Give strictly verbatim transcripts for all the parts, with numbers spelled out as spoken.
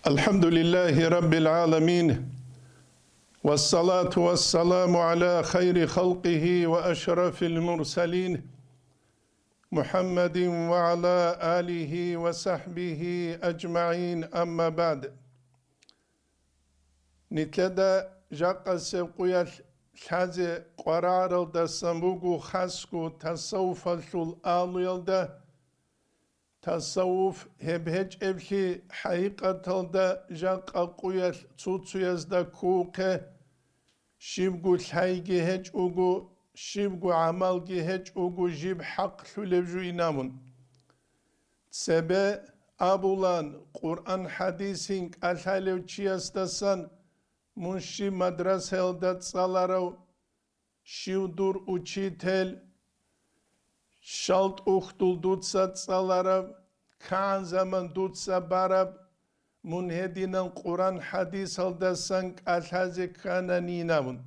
الحمد لله رب العالمين، والصلاة والسلام على خير خلقه وأشرف المرسلين، محمد وعلى آله وصحبه أجمعين، أما بعد. Нилъеда жакъасеб къуялъ лъазе къваригӀаралдасан буго хасго тасаввуфалъул агьлуялда. Тасаввуф гьеб гьечӀеблъи, хӀакъикъаталда жакъа къуялъ цо-цоязда ккухъе, щибго лъайги гьечӀого, щибго гӀамалги гьечӀого жиб хӀакълъулеб жо инабун. Цебе абулан, Къуръан-хӀадисин кӀалъалев чиясдасан: «Мун щиб мадрасаялда цӀаларав, щив дур учитель, щал тӀухьдул дуца цӀалараб, кигӀан заман дуца бараб, мун гьединан Къуръан-хӀадисалдасан кӀалъазе кканани», — абун.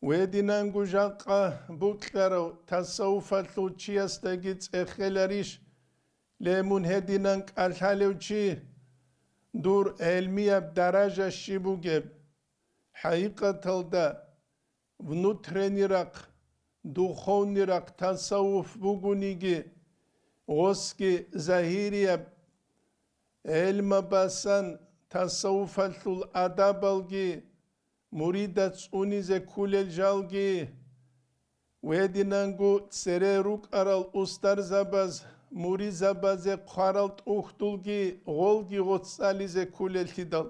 Гьединанго жакъа букьарав тасаввуфалъул чиясдаги цӀехеларищ, ле, мун гьединан кӀалъалев чи, дур гӀелмияб даража щиб бугеб? ХӀакъикъаталда, внутренний рахъ, духовный рахъ тасаввуф бугониги, гъосги загьирияб гӀелмабасан тасаввуфалъул адабалги, муридас цӀунизе кколел жалги, гьединанго цере рукӀарал устарзабаз муридзабазе хъварал тӀухьдулги гъолги гъоцӀализе кколеллъидал.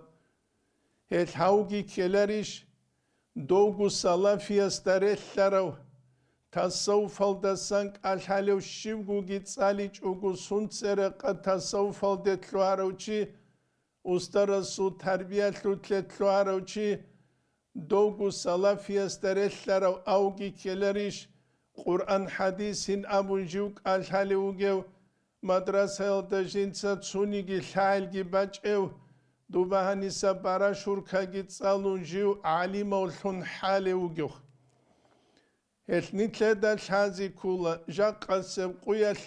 Гьел гьавги ккеларищ, довго салафиясда релълъарав, тасаввуфалдасан кӀалъалев щивгоги цӀаличӀого сунцерекъа тасаввуфалде лъугьарав чи, устарасул тарбиялъулъе лъугьарав чи, довго салафиясда релълъарав авги ккеларищ, Къуръан-хӀадисин абун жив кӀалъалев вугев, мадрасаялда жинца цониги лъагӀелги бачӀев, дуба гьаниса барашуркаги цӀалун жив гӀалимавлъун хӀалев вугев. Гьелъ нилъеда лъазе ккола жакъасеб къуялъ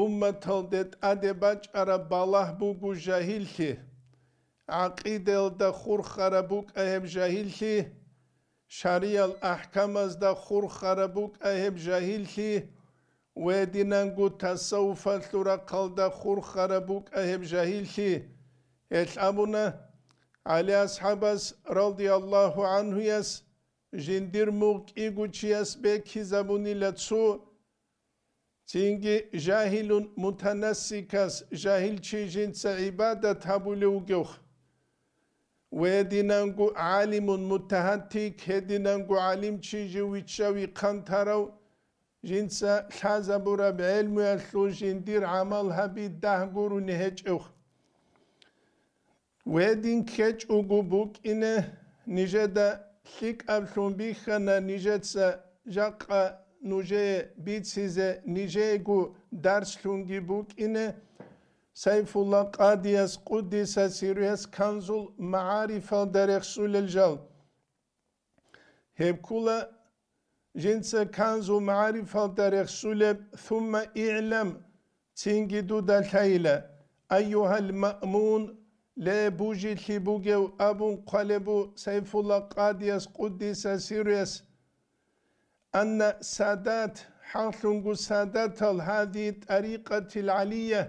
умматалде тӀаде бачӀараб балагь буго жагьиллъи, гӀакъидаялда хурхараб букӀа гьеб жагьиллъи, шариял ахӀкамазда хурхараб букӀа гьеб жагьиллъи, гьединанго тасаввуфалъул рахъалда хурхараб букӀа гьеб жагьиллъи. Гьелъ абуна ГӀали асхӀабас, радияллагьу гӀанхуяс, жиндир мугъ кӀиго чияс бекизабунила цо, цинги жагьилун мутанассикас, жагьил чи жинца гӀибадат гьабулев вугев. Гьединанго гӀалимун мутагьаттик, гьединанго гӀалимчи жив вичча-вихъан тарав, жинца лъазабураб гӀелмуялъул жиндир гӀамал гьаби дагь гурони гьечӀев. Гьедин ккечӀого букӀине, нижеда лъикӀаблъун бихьана нижеца жакъа нужее бицизе, нижеего дарслъунги букӀине, Сайфулла Къадияс къуддиса сирругьу Канзул МагӀарифалда рехсулел жал. Гьеб ккола жинца Канзу МагӀарифалда рехсулеб, сумма игӀлам, цинги дуда лъайила, айюгьал маъмун, ле, бужилъи бугев, абун хъвалеб бу Сайфулла Къадияс къуддиса сирругьуяс, анна садат, хӀакълъунго садатал гьади тӀарикъатил гӀалия,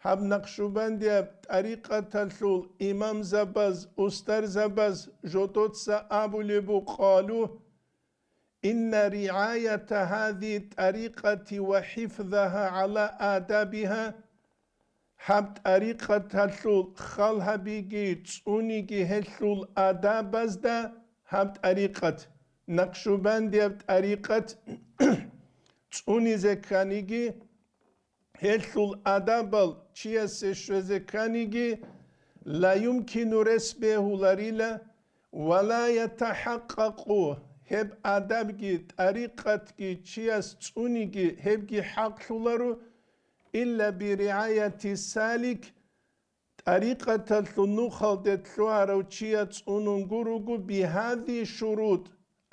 гьаб Накъшубандияб тӀарикъаталъул имамзабаз, устарзабаз жодоца абулеб бу, къалу: «Инна ригӀаята гьади тӀарикъати ва хӀифзаха гӀала адабиха», гьаб тӀарикъаталъул халгьабиги цӀуниги гьелъул адабазда гьаб тӀарикъат, Накъшубандияб тӀарикъат цӀунизе кканиги, гьелъул адабал чиясе щвезе кканиги, ла юмкину, рес бегьуларила, ва ла ятахӀакъкъакъу, гьеб адабги тӀарикъатги чияс цӀуниги гьебги хӀакълъуларо, илла би ригӀаяти салик, тӀарикъаталъул нухалде лъугьарав чияс цӀунун гурого, бигьази шурут,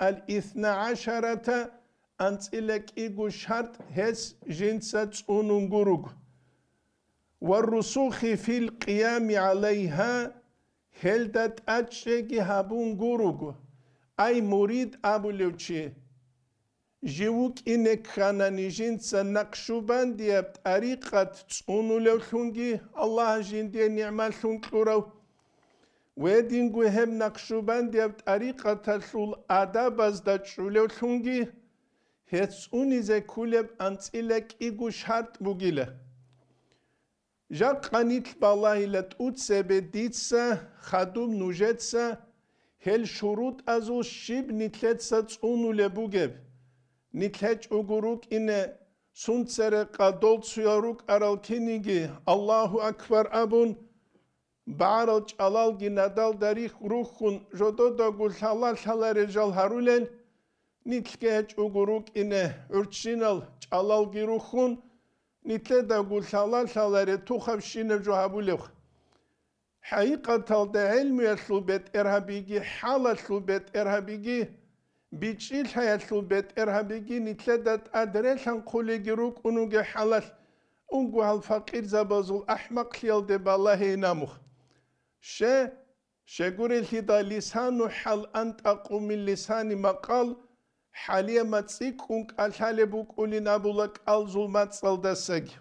ал-исна гӀашарата, анцӀила кӀиго шартӀ гьес жинца цӀунун гурого. Ва русухи фил къиями гӀалайгьа, гьелда тӀадчӀеги гьабун гуруго, ай мурид абулев чи. Жив вукӀине кканани жинца накъшубандияб тӀарикъат цӀунулевлъунги, Аллагь жиндие нигӀмаллъун кьурав, ва гьединго гьеб накъшубандияб тӀарикъаталъул адабазда чӀулевлъунги, гьес цӀунизе кколеб анцӀила кӀиго шартӀ бугила. Жакъа нилъ балагьила тӀуцебе дица, хадуб нужеца, гьел шурутӀазул щиб нилъеца цӀунулеб бугеб. Нилъ гьечӀого рукӀине, сунцерекъа долцуял рукӀарал киниги, Аллагьу акбар абун, багӀарал чӀалалги надалда рихь рухьун, жододавго лъала-лъаларел жал гьарулел, нилъги гьечӀого рукӀине гӀурччинал чӀалалги рухьун, нилъедаго лъала-лъаларе тухабщинаб жо гьабулеб. ХӀакъикъаталда гӀелмуялъул бетӀергьабиги, хӀалалъул бетӀергьабиги, бичӀчӀи лъаялъул бетӀергьабиги нилъеда тӀад релъанхъулеги рукӀунуге хӀалалъ, унго гьал факъирзабазул ахӀмакълъиялде балагьейин амухъ. Ще, щегурелъидал лисану хӀал антӀакъу мин лисани макъал, хӀалияб мацӀи кӀун кӀалъалеб букӀулин абула кӀалзул мацӀалдасаги.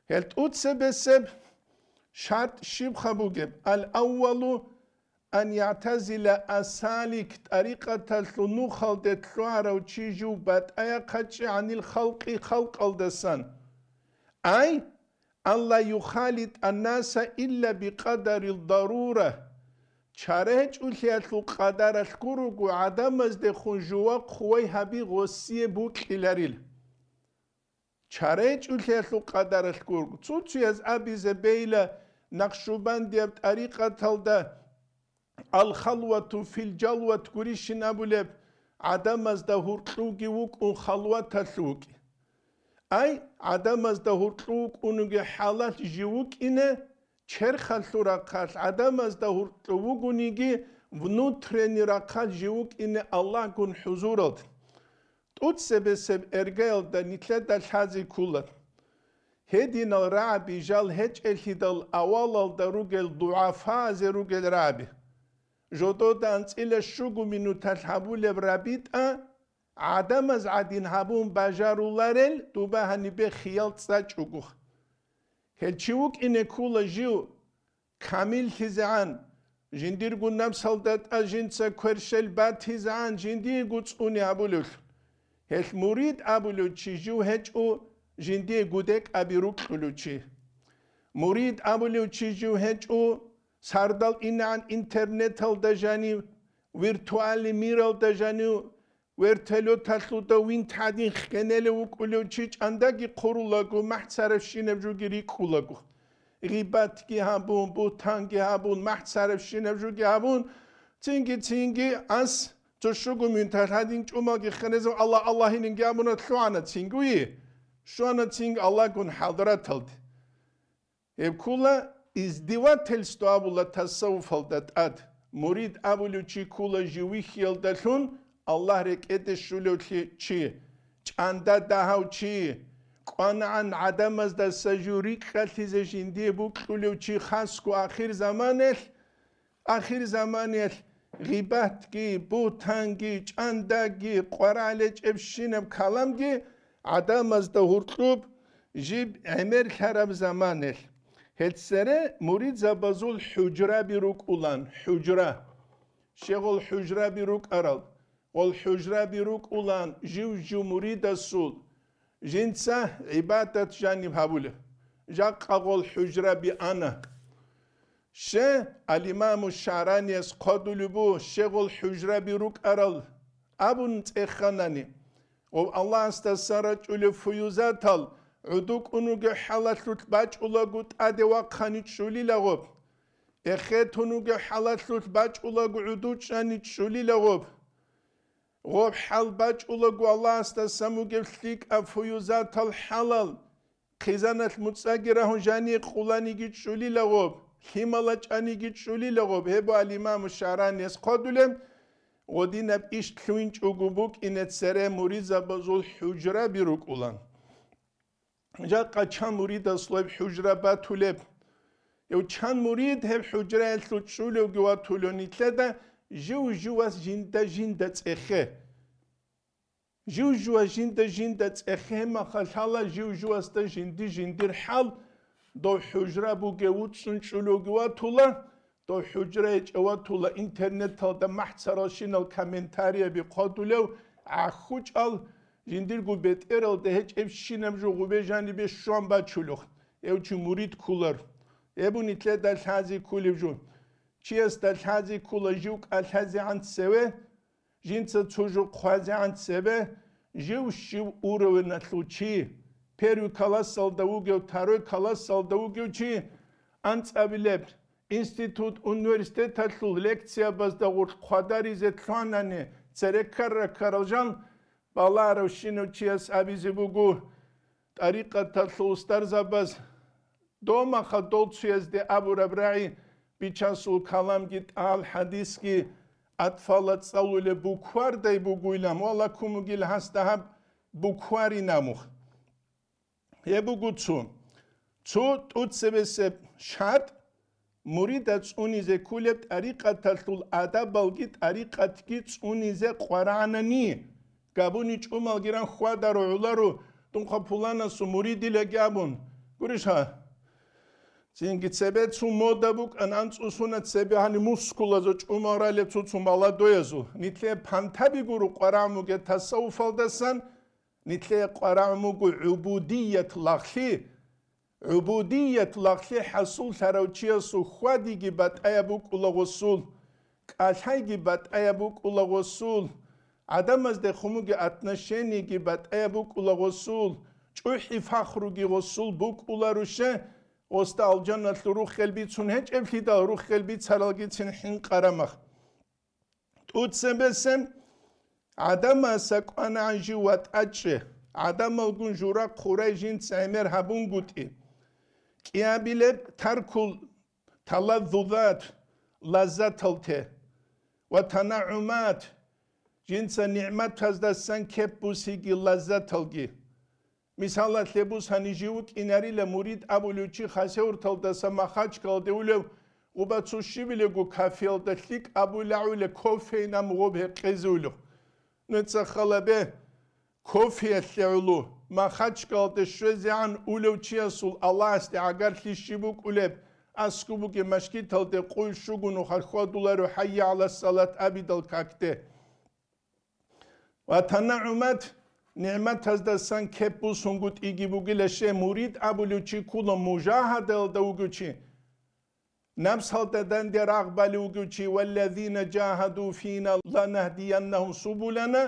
Гьел тӀуцебесеб шартӀ щибха бугеб? Ал-аввалу, ан ягӀтазила асалик, тӀарикъаталъул нухалде лъугьарав чи жив батӀаяхъачӀи гӀанил халкъи халкъалдасан. Ай, алла юхалитӀа наса илла бикъадарил дарура. Чара гьечӀулъиялъул къадаралъ гурого гӀадамаздехун жува хъувай гьаби гъосие букьиларил. Чара гьечӀулъиялъул къадаралъ гурого. Цо-цояз абизе бейла, накъшубандияб тӀарикъаталда ал-халвату фил-жалват гурищин абулеб, гӀадамазда гьуркьуги вукӀун халваталъ вукӀи. Ай, гӀадамазда гьуркьу вукӀунуги хӀалалъ жив вукӀине, черхалъул рахъалъ гӀадамазда гьуркьу вугониги, внутренний рахъалъ жив вукӀине Аллагьгун хӀузуралда. ТӀуцебесеб эргаялда нилъеда лъазе ккола. Гьединал рагӀаби жал гьечӀелъидал авалалда ругел дугӀафазе ругел рагӀаби. Жодода анцӀила щуго минуталъ гьабулеб рабитӀа, гӀадамаз гӀадин гьабун бажаруларел дуба гьанибе хиял цӀачӀого. Гьел чи вукӀине ккола жив, камиллъизегӀан, жиндирго напсалда тӀад жинца кверщел батизегӀан жиндиего цӀуне абулевлъун. Гьелъ мурид абулев чи жив гьечӀо, жиндие гудекъаби рукьулев чи. Мурид абулев чи жив гьечӀо, сардал инегӀан интернеталда жанив, виртуальный миралда жанив, вертолёталъуда винт гьадин хенелев вукӀулев чи чӀандаги хъурулаго, махӀцарабщинаб жуги рикӀкӀулаго. Гъибатги гьабун, бугьтанги гьабун, махӀцарабщинаб жуги гьабун, цинги-цинги ас цо щуго минуталъ гьадин чӀумалги хенезев Аллагь, Аллагь гьининги абуна, лъугӀана цинги, щвана цинги Аллагьгун хӀадраталде. Гьеб ккола издевательство абула тасаввуфалда тӀад. Мурид абулев чи ккола живихьиялдалъун Аллагь рекӀеде щулевлъи чи, чӀанда дагьав чи, кӀванагӀан гӀадамаздаса жив рикӀкӀалъизе жиндие букьулев чи хасго ахирзаманалъ, ахирзаманалъ гъибатги, бугьтанги, чӀандаги, къваригӀел гьечӀебщинаб каламги гӀадамазда гьуркьуб жиб гӀемерлъараб заманалъ. Гьелъ цере муридзабазул хӀужраби рукӀулан, хӀужра. Щегъул хӀужраби рукӀарал, гъол хӀужраби рукӀулан жив-жив муридасул, жинца гӀибадат жаниб гьабулеб. Жакъа гъол хӀужраби ана. Ще, ал-Имаму ШагӀраниялъ хъодулеб бу, щегъул хӀужраби рукӀарал абун цӀеханани, гъов Аллагьасдасан рачӀулеб фуюзатал гӀуду кӀунуге хӀалалъулъ бачӀулаго тӀаде вахъани чӀулила гъоб. Эхетунуге хӀалалъулъ бачӀулаго гӀуду чӀани чӀулила гъоб. Гъоб хӀал бачӀулаго Аллагьасдасан бугеб лъикӀаб фуюзатал хӀалал, хъизаналъ муцӀаги рагьун жание къуланиги чӀулила гъоб, лъимала чӀаниги чӀулила гъоб, гьеб ал-Имаму ШагӀраниялъ хъодулеб, гъодинаб иш лъугьинчӀого букӀине цере муридзабазул хӀужраби рукӀулан. жакъа чан муридасул гьеб хӀужра батулеб. Гьев чан мурид гьеб хӀужраялъул чӀулевги ватулев нилъеда жив-живас жинда-жинда цӀехе. Жив-жуа жинда-жинда цӀехемаха лъала жив-жуасда жинди-жиндир хӀал, дов хӀужра бугев вуцӀцӀун чӀулевги ватула, дов хӀужра гьечӀев ватула, интернеталда махӀцаралщинал комментарияби хъвадулев, гӀахьучӀал, жиндирго бетӀералда гьечӀебщинаб жо гъубе жанибе щван бачулев, гьев чи мурид кколар. Гьеб нилъеда лъазе кколеб жо. Чиясда лъазе ккола жив кӀалъазегӀан цеве, жинца цо жо хъвазегӀан цебе, жив щив уровеналъул чи, первый классалда вугев, второй классалда вугев чи, анцӀабилеб, институт, университеталъул лекциябазда гъоркь хъвадаризе лъугьанани, цере ккара-ккарал жан баларавщинав чияс абизе буго, тӀарикъаталъул устарзабаз, Домаха дол цуязде абураб рагӀи, бичасул каламги, тӀал хӀадисги, атфала цӀалулеб буквардай бугуйлан, вала кумугил гьасда гьаб букваринамух. Гьеб буго цо. Цо тӀуцебесеб шартӀ, мурида цӀунизе кколеб тӀарикъаталъул адабалги тӀарикъатги цӀунизе къварагӀанани, габуни чӀумалгиран хьвадаро гӀоларо, дунха пуланасул муридилаги абун. Гурищ гьа? Цинги цебе цун мода букӀан анцӀусуна цебе гьани мускулазул чӀумал ралеб цо-цо молодоязул. Нилъее пантаби гуро къварагӀун бугеб тасаввуфалдасан, нилъее къварагӀун буго гӀубудият лагълъи, ГӀубудият лагълъи хӀасуллъарав чиясул хьвадиги батӀаяб букӀула гъосул, кӀалъайги батӀаяб букӀула гъосул, гӀадамазде хъумуги отношениеги батӀаяб букӀула гъосул, чӀухӀи-фахруги гъосул букӀуларуше, гъосда алжаналъул руххел бицун гьечӀеблъидал руххел бицаралгицин хӀинкъарамах. ТӀуцебесеб гӀадамаса кӀванагӀан жив ватӀачӀе, гӀадамалгун жура-хъурай жинца гӀемер гьабунгутӀи. КӀиабилеб таркул таладдудат, лаззатал те, ва танагӀумат, жинца нигӀматаздасан кеп бусиги лаззаталги. Мисалалъе бусани, жив вукӀинарила мурид абулев чи Хасавюрталдаса Махачкалде улев, гъуба цо щибилего кафеялда лъикӀ абулагӀула кофейин мугъоб гьекъезе улев. Нуца халабе, кофеялъе гӀоло, Махачкалде щвезегӀан улев чиясул Аллагьасде гӀагарлъи щиб букӀулеб, аскӀуб бугеб машгиталде къуй щуго нухалъ хьвадуларо хӀайя гӀала салат абидал какде. Ва танагӀумат, нигӀматаздасан кеп бусунгутӀиги бугила, щай мурид абулев чи ккула мужагьадаялда вугев чи, напсалда данде рагъ балев вугев чи, «Валлазина жагьаду фина ланагьдияннагьум субулана»,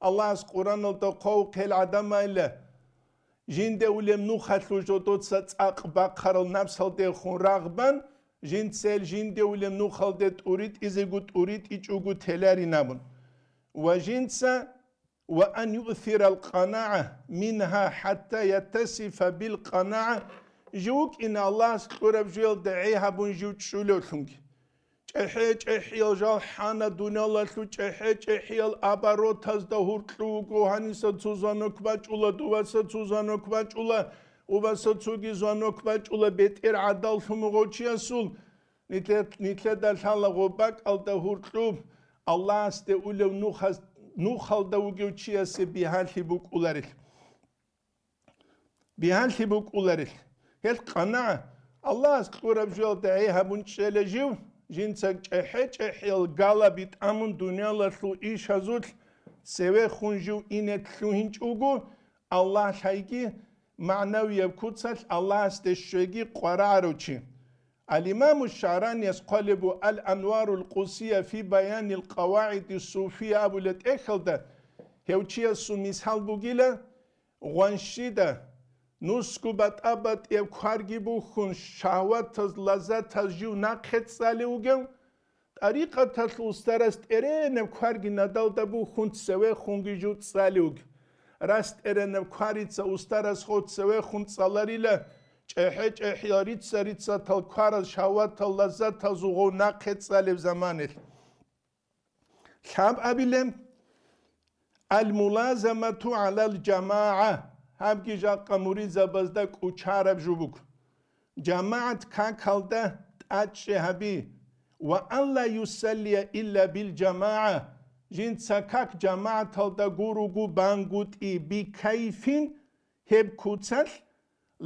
Аллагьас Къуръаналда хъвав хъел гӀадамайла, жинде улеб нухалъул жодоца цӀакъ бахъарал напсалдехун рагъ бан, жинцел жинде улеб нухалде тӀуритӀизего тӀуритӀичӀого теларин абун. Ва жинца, ва ан юъсирал къанагӀа мингьа хӀатта яттасифа бил къанагӀа, жив вукӀина Аллагьас кьураб жоялда гӀей гьабун жив чӀулевлъунги. ЧӀехӀе-чӀехӀиял жал хӀана дуниялалъул чӀехӀе-чӀехӀиял оборотазда гьуркьу вуго, гьаниса цо звонок бачӀула, дуваса цо звонок бачӀула, убаса цоги звонок бачӀула, бетӀер гӀадаллъун вуго чиясул. Нилъе-, нилъеда лъала гъоб бакӀалда гьуркьуб, Аллагьасде улев нухас-, нухалда вугев чиясе бигьалъи букӀуларел. Бигьалъи букӀуларел. Гьел къанагӀа, Аллагьас кьураб жоялда гӀей гьабун чӀела жив, жинцаг чӀехӀе-чӀехӀиял галаби тӀамун дуниялалъул ишазулъ цевехун жив ине лъугьинчӀого, Аллагь лъайги, магӀнавияб куцалъ Аллагьасде щвеги къварагӀарав чи. Ал-Имаму ШагӀранияс хъвалеб бу Ал-Анварул Къудсия фи Баянил КъавагӀиди Суфия абулеб тӀехьалда, гьев чиясул мисал бугила, гъванщида, нусго батӀа-батӀияб кварги бухьун, шагьватаз, лаззатаз жив нахъе цӀалев вугев, тӀарикъаталъул устарас тӀеренаб кварги надалда бухьун цевехунги жив цӀалев вугев. РастӀеренаб кварица устарасго цевехун цӀаларила, чӀехӀе-чӀехӀиял рица-рицатал квараз шагьватал лаззатазул гъов нахъе цӀалеб заманилъ. Лъабабилеб, ал-мулазамату гӀалал жамагӀа, Гьабги жакъа муридзабазда кӀучараб жо буго. ЖамагӀат какалда тӀадчӀи гьаби. Ва алла юсаллия илла бил жамагӀа, жинца как жамагӀаталда гуругу бангутӀи бикайфин, гьеб куцалъ,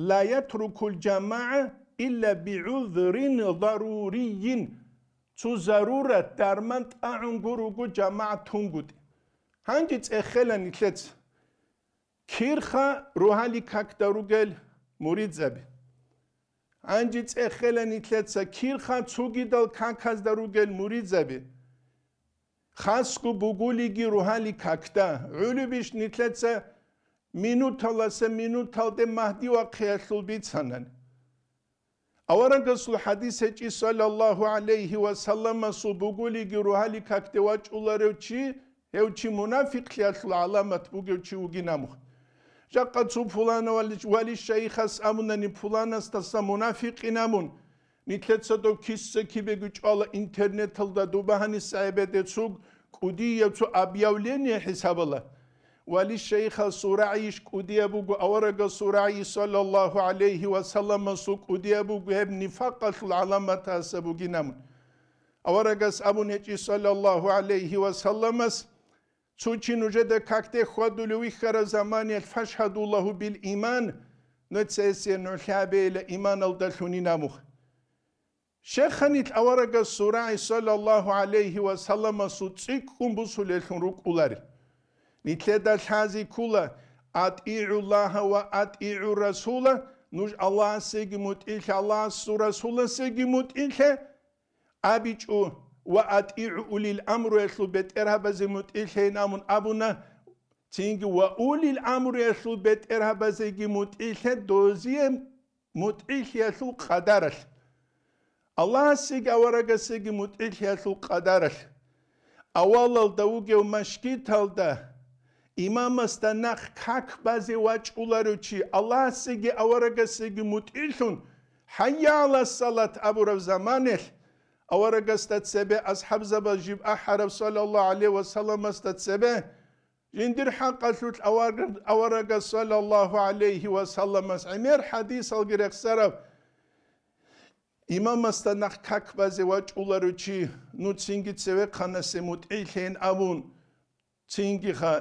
ла ятрукул жамагӀа илла бигӀузрин зарурийин, цо зарурат дарман тӀагӀун гуругу жамагӀат тунгутӀи. Гьанже цӀехела нилъеца. Кирха рогьалил какда ругел муридзаби. Гьанже цӀехела нилъеца кирха цогидал каказда ругел муридзаби. Хасго бугулиги рогьалил какда, гӀолебищ нилъеца минуталаса минуталде Магьди вахъиялъул бицанани. Аварагасул хадис гьечӀи, саллаллаху гӀалайхи ва салламасул, бугулиги рогьалил какде вачӀуларев чи, гьев чи мунафикълъиялъул гӀаламат бугев чи вугин абун. Жакъа цо пуланав вали-, вали шайихас абунани, пуланасдаса мунафикъин абун, нилъеца дов киса-кибего чӀвала интернеталда, доба гьаниса гӀебеде цуг кӀудияв цо объявление хӀисабала. Вали шайихасул рагӀийищ кӀудияб буго, аварагасул рагӀи, саллаллаху гӀалайхи ва салламасул, кӀудияб буго гьеб нифакъалъул гӀаламатаса бугин абун. Аварагас абун гьечӀи, саллаллаху гӀалайхи ва салламас, цо чи нужеда какде хьвадулев вихьараб заманиялъ, фашгьаду лагьу бил иман, нуца гьесие нугӀлъи гьабейила иманалдалъунин абун. Щеханил аварагасул рагӀи, саллаллаху гӀалайхи ва салламасул, цӀикӀкӀун бусулеллъун рукӀуларел. Нилъеда лъази ккула: «АтӀигӀу Аллагьа ва атӀигӀу Расула», нуж Аллагьасеги мутӀигӀлъе, Аллагьасул Расуласеги мутӀигӀлъе абичӀо, «ва атӀигӀу улил амруялъул бетӀергьабазе мутӀигӀлъейин» абун абуна, цинги «ва улил амруялъул бетӀергьабазеги мутӀигӀлъе дозие мутӀигӀлъиялъул къадаралъ. Аллагьасеги аварагасеги мутӀигӀлъиялъул къадаралъ. Авалалда вугев машгиталда имамасда нахъ как базе вачӀуларев чи Аллагьасеги аварагасеги мутӀигӀлъун, «ХӀайя гӀала салат» абураб заманалъ, аварагасда цебе асхӀабзабаз жиб ахӀараб, саллаллаху гӀалайхи ва салламасда цебе, жиндир хӀакъалъулъ авараг-, аварагас, саллаллаху гӀалайхи ва салламас, гӀемер хӀадисалги рехсараб, имамасда нахъ как базе вачӀуларев чи, ну цинги цевехъанасе мутӀигӀлъейин абун, цинги ха,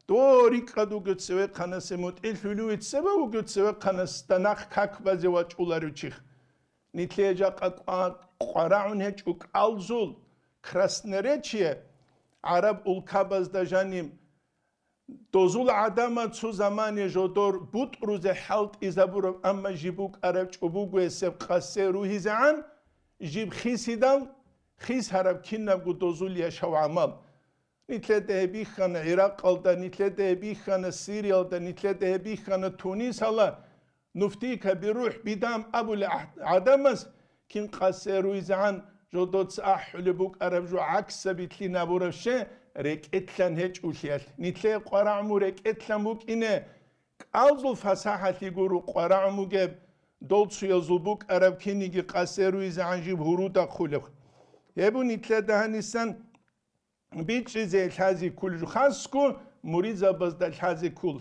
дов рикӀкӀад вугев цевехъанасе мутӀигӀлъулев, цебе вугев цевехъанасда нахъ как базе вачӀуларев чи. Нилъее жакъа къва-, къварагӀун гьечӀо кӀалзул, красноречие, гӀараб улкабазда жаниб, дозул гӀадамал цо замане жодор бутӀрузе хӀалтӀизабураб, амма жиб букӀараб чӀобуго гьесеб къасе ругьизегӀан, жиб хисидал, хис гьараб кинабго дозул яшав гӀамал. Нилъеда гьеб бихьана ГӀиракъалда, нилъеда гьеб бихьана Сириялда, нилъеда гьеб бихьана Тунисалда, нуфтика бирухӀ бидам абулеб гӀадамаз кин къасе ругьизегӀан, жодоца ахӀулеб букӀараб жо гӀаксабилъи набураб ше рекӀелъан гьечӀолъиялъ. Нилъее къварагӀму рекӀелъан букӀине, кӀалзул фасахӀалъи гуро къварагӀмугеб, дол цуязул букӀараб киниги къасе ругьизегӀан жиб гьурудахъулеб. Гьеб нилъеда гьанисан бичӀчӀизе лъази кколеб жо, хасго муридзабазда лъази ккол.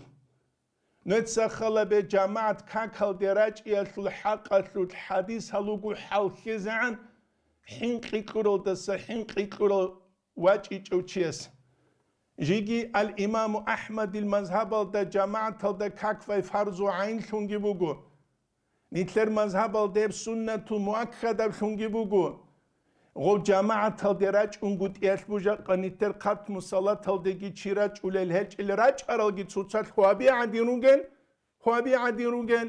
Нуца халабе жамагӀат какалде рачӀиялъул хӀакъалъулъ хӀадис гьалугу хӀалхьезегӀан хӀинкъи кьуралдаса хӀинкъи кьурал вачӀичӀев чияс. Жеги ал-Имаму АхӀмадил мазгьабалда жамагӀаталда как бай фарзу гӀайнлъунги буго. Нилъер мазгьабалда гьеб суннатул муаккадаблъунги буго. Гъов жамагӀаталде рачӀунгутӀиялъ бужахъа нилъер хъатму салаталдеги чи рачӀулел гьечӀел, рачӀаралги цоцалъ гьваби гӀадин ругел, гьваби гӀадин ругел,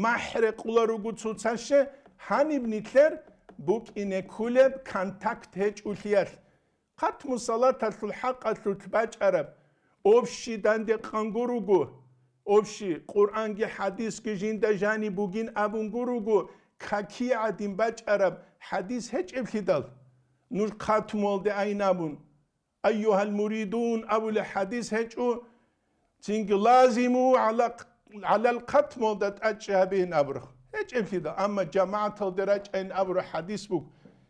махӀ рекъула руго цоцаще, гьаниб нилъер букӀине кколеб контакт гьечӀолъиялъ. Хъатму салаталъул хӀакъалъулъ бачӀараб, общий данде къанго руго, общий, Къуръанги хӀадисги жинда жаниб бугин абунго руго, каки гӀадин бачӀараб хӀадис гьечӀеблъидал, нуж хъатмуялде айин абун, «Айюгьал муридун» абулеб хӀадис гьечӀо, цинги «Лазиму гӀала-, гӀалал хъатмалда тӀадчӀи гьабейин» абураб гьечӀеблъидал, амма жамагӀаталде рачӀайин абураб хӀадис буго.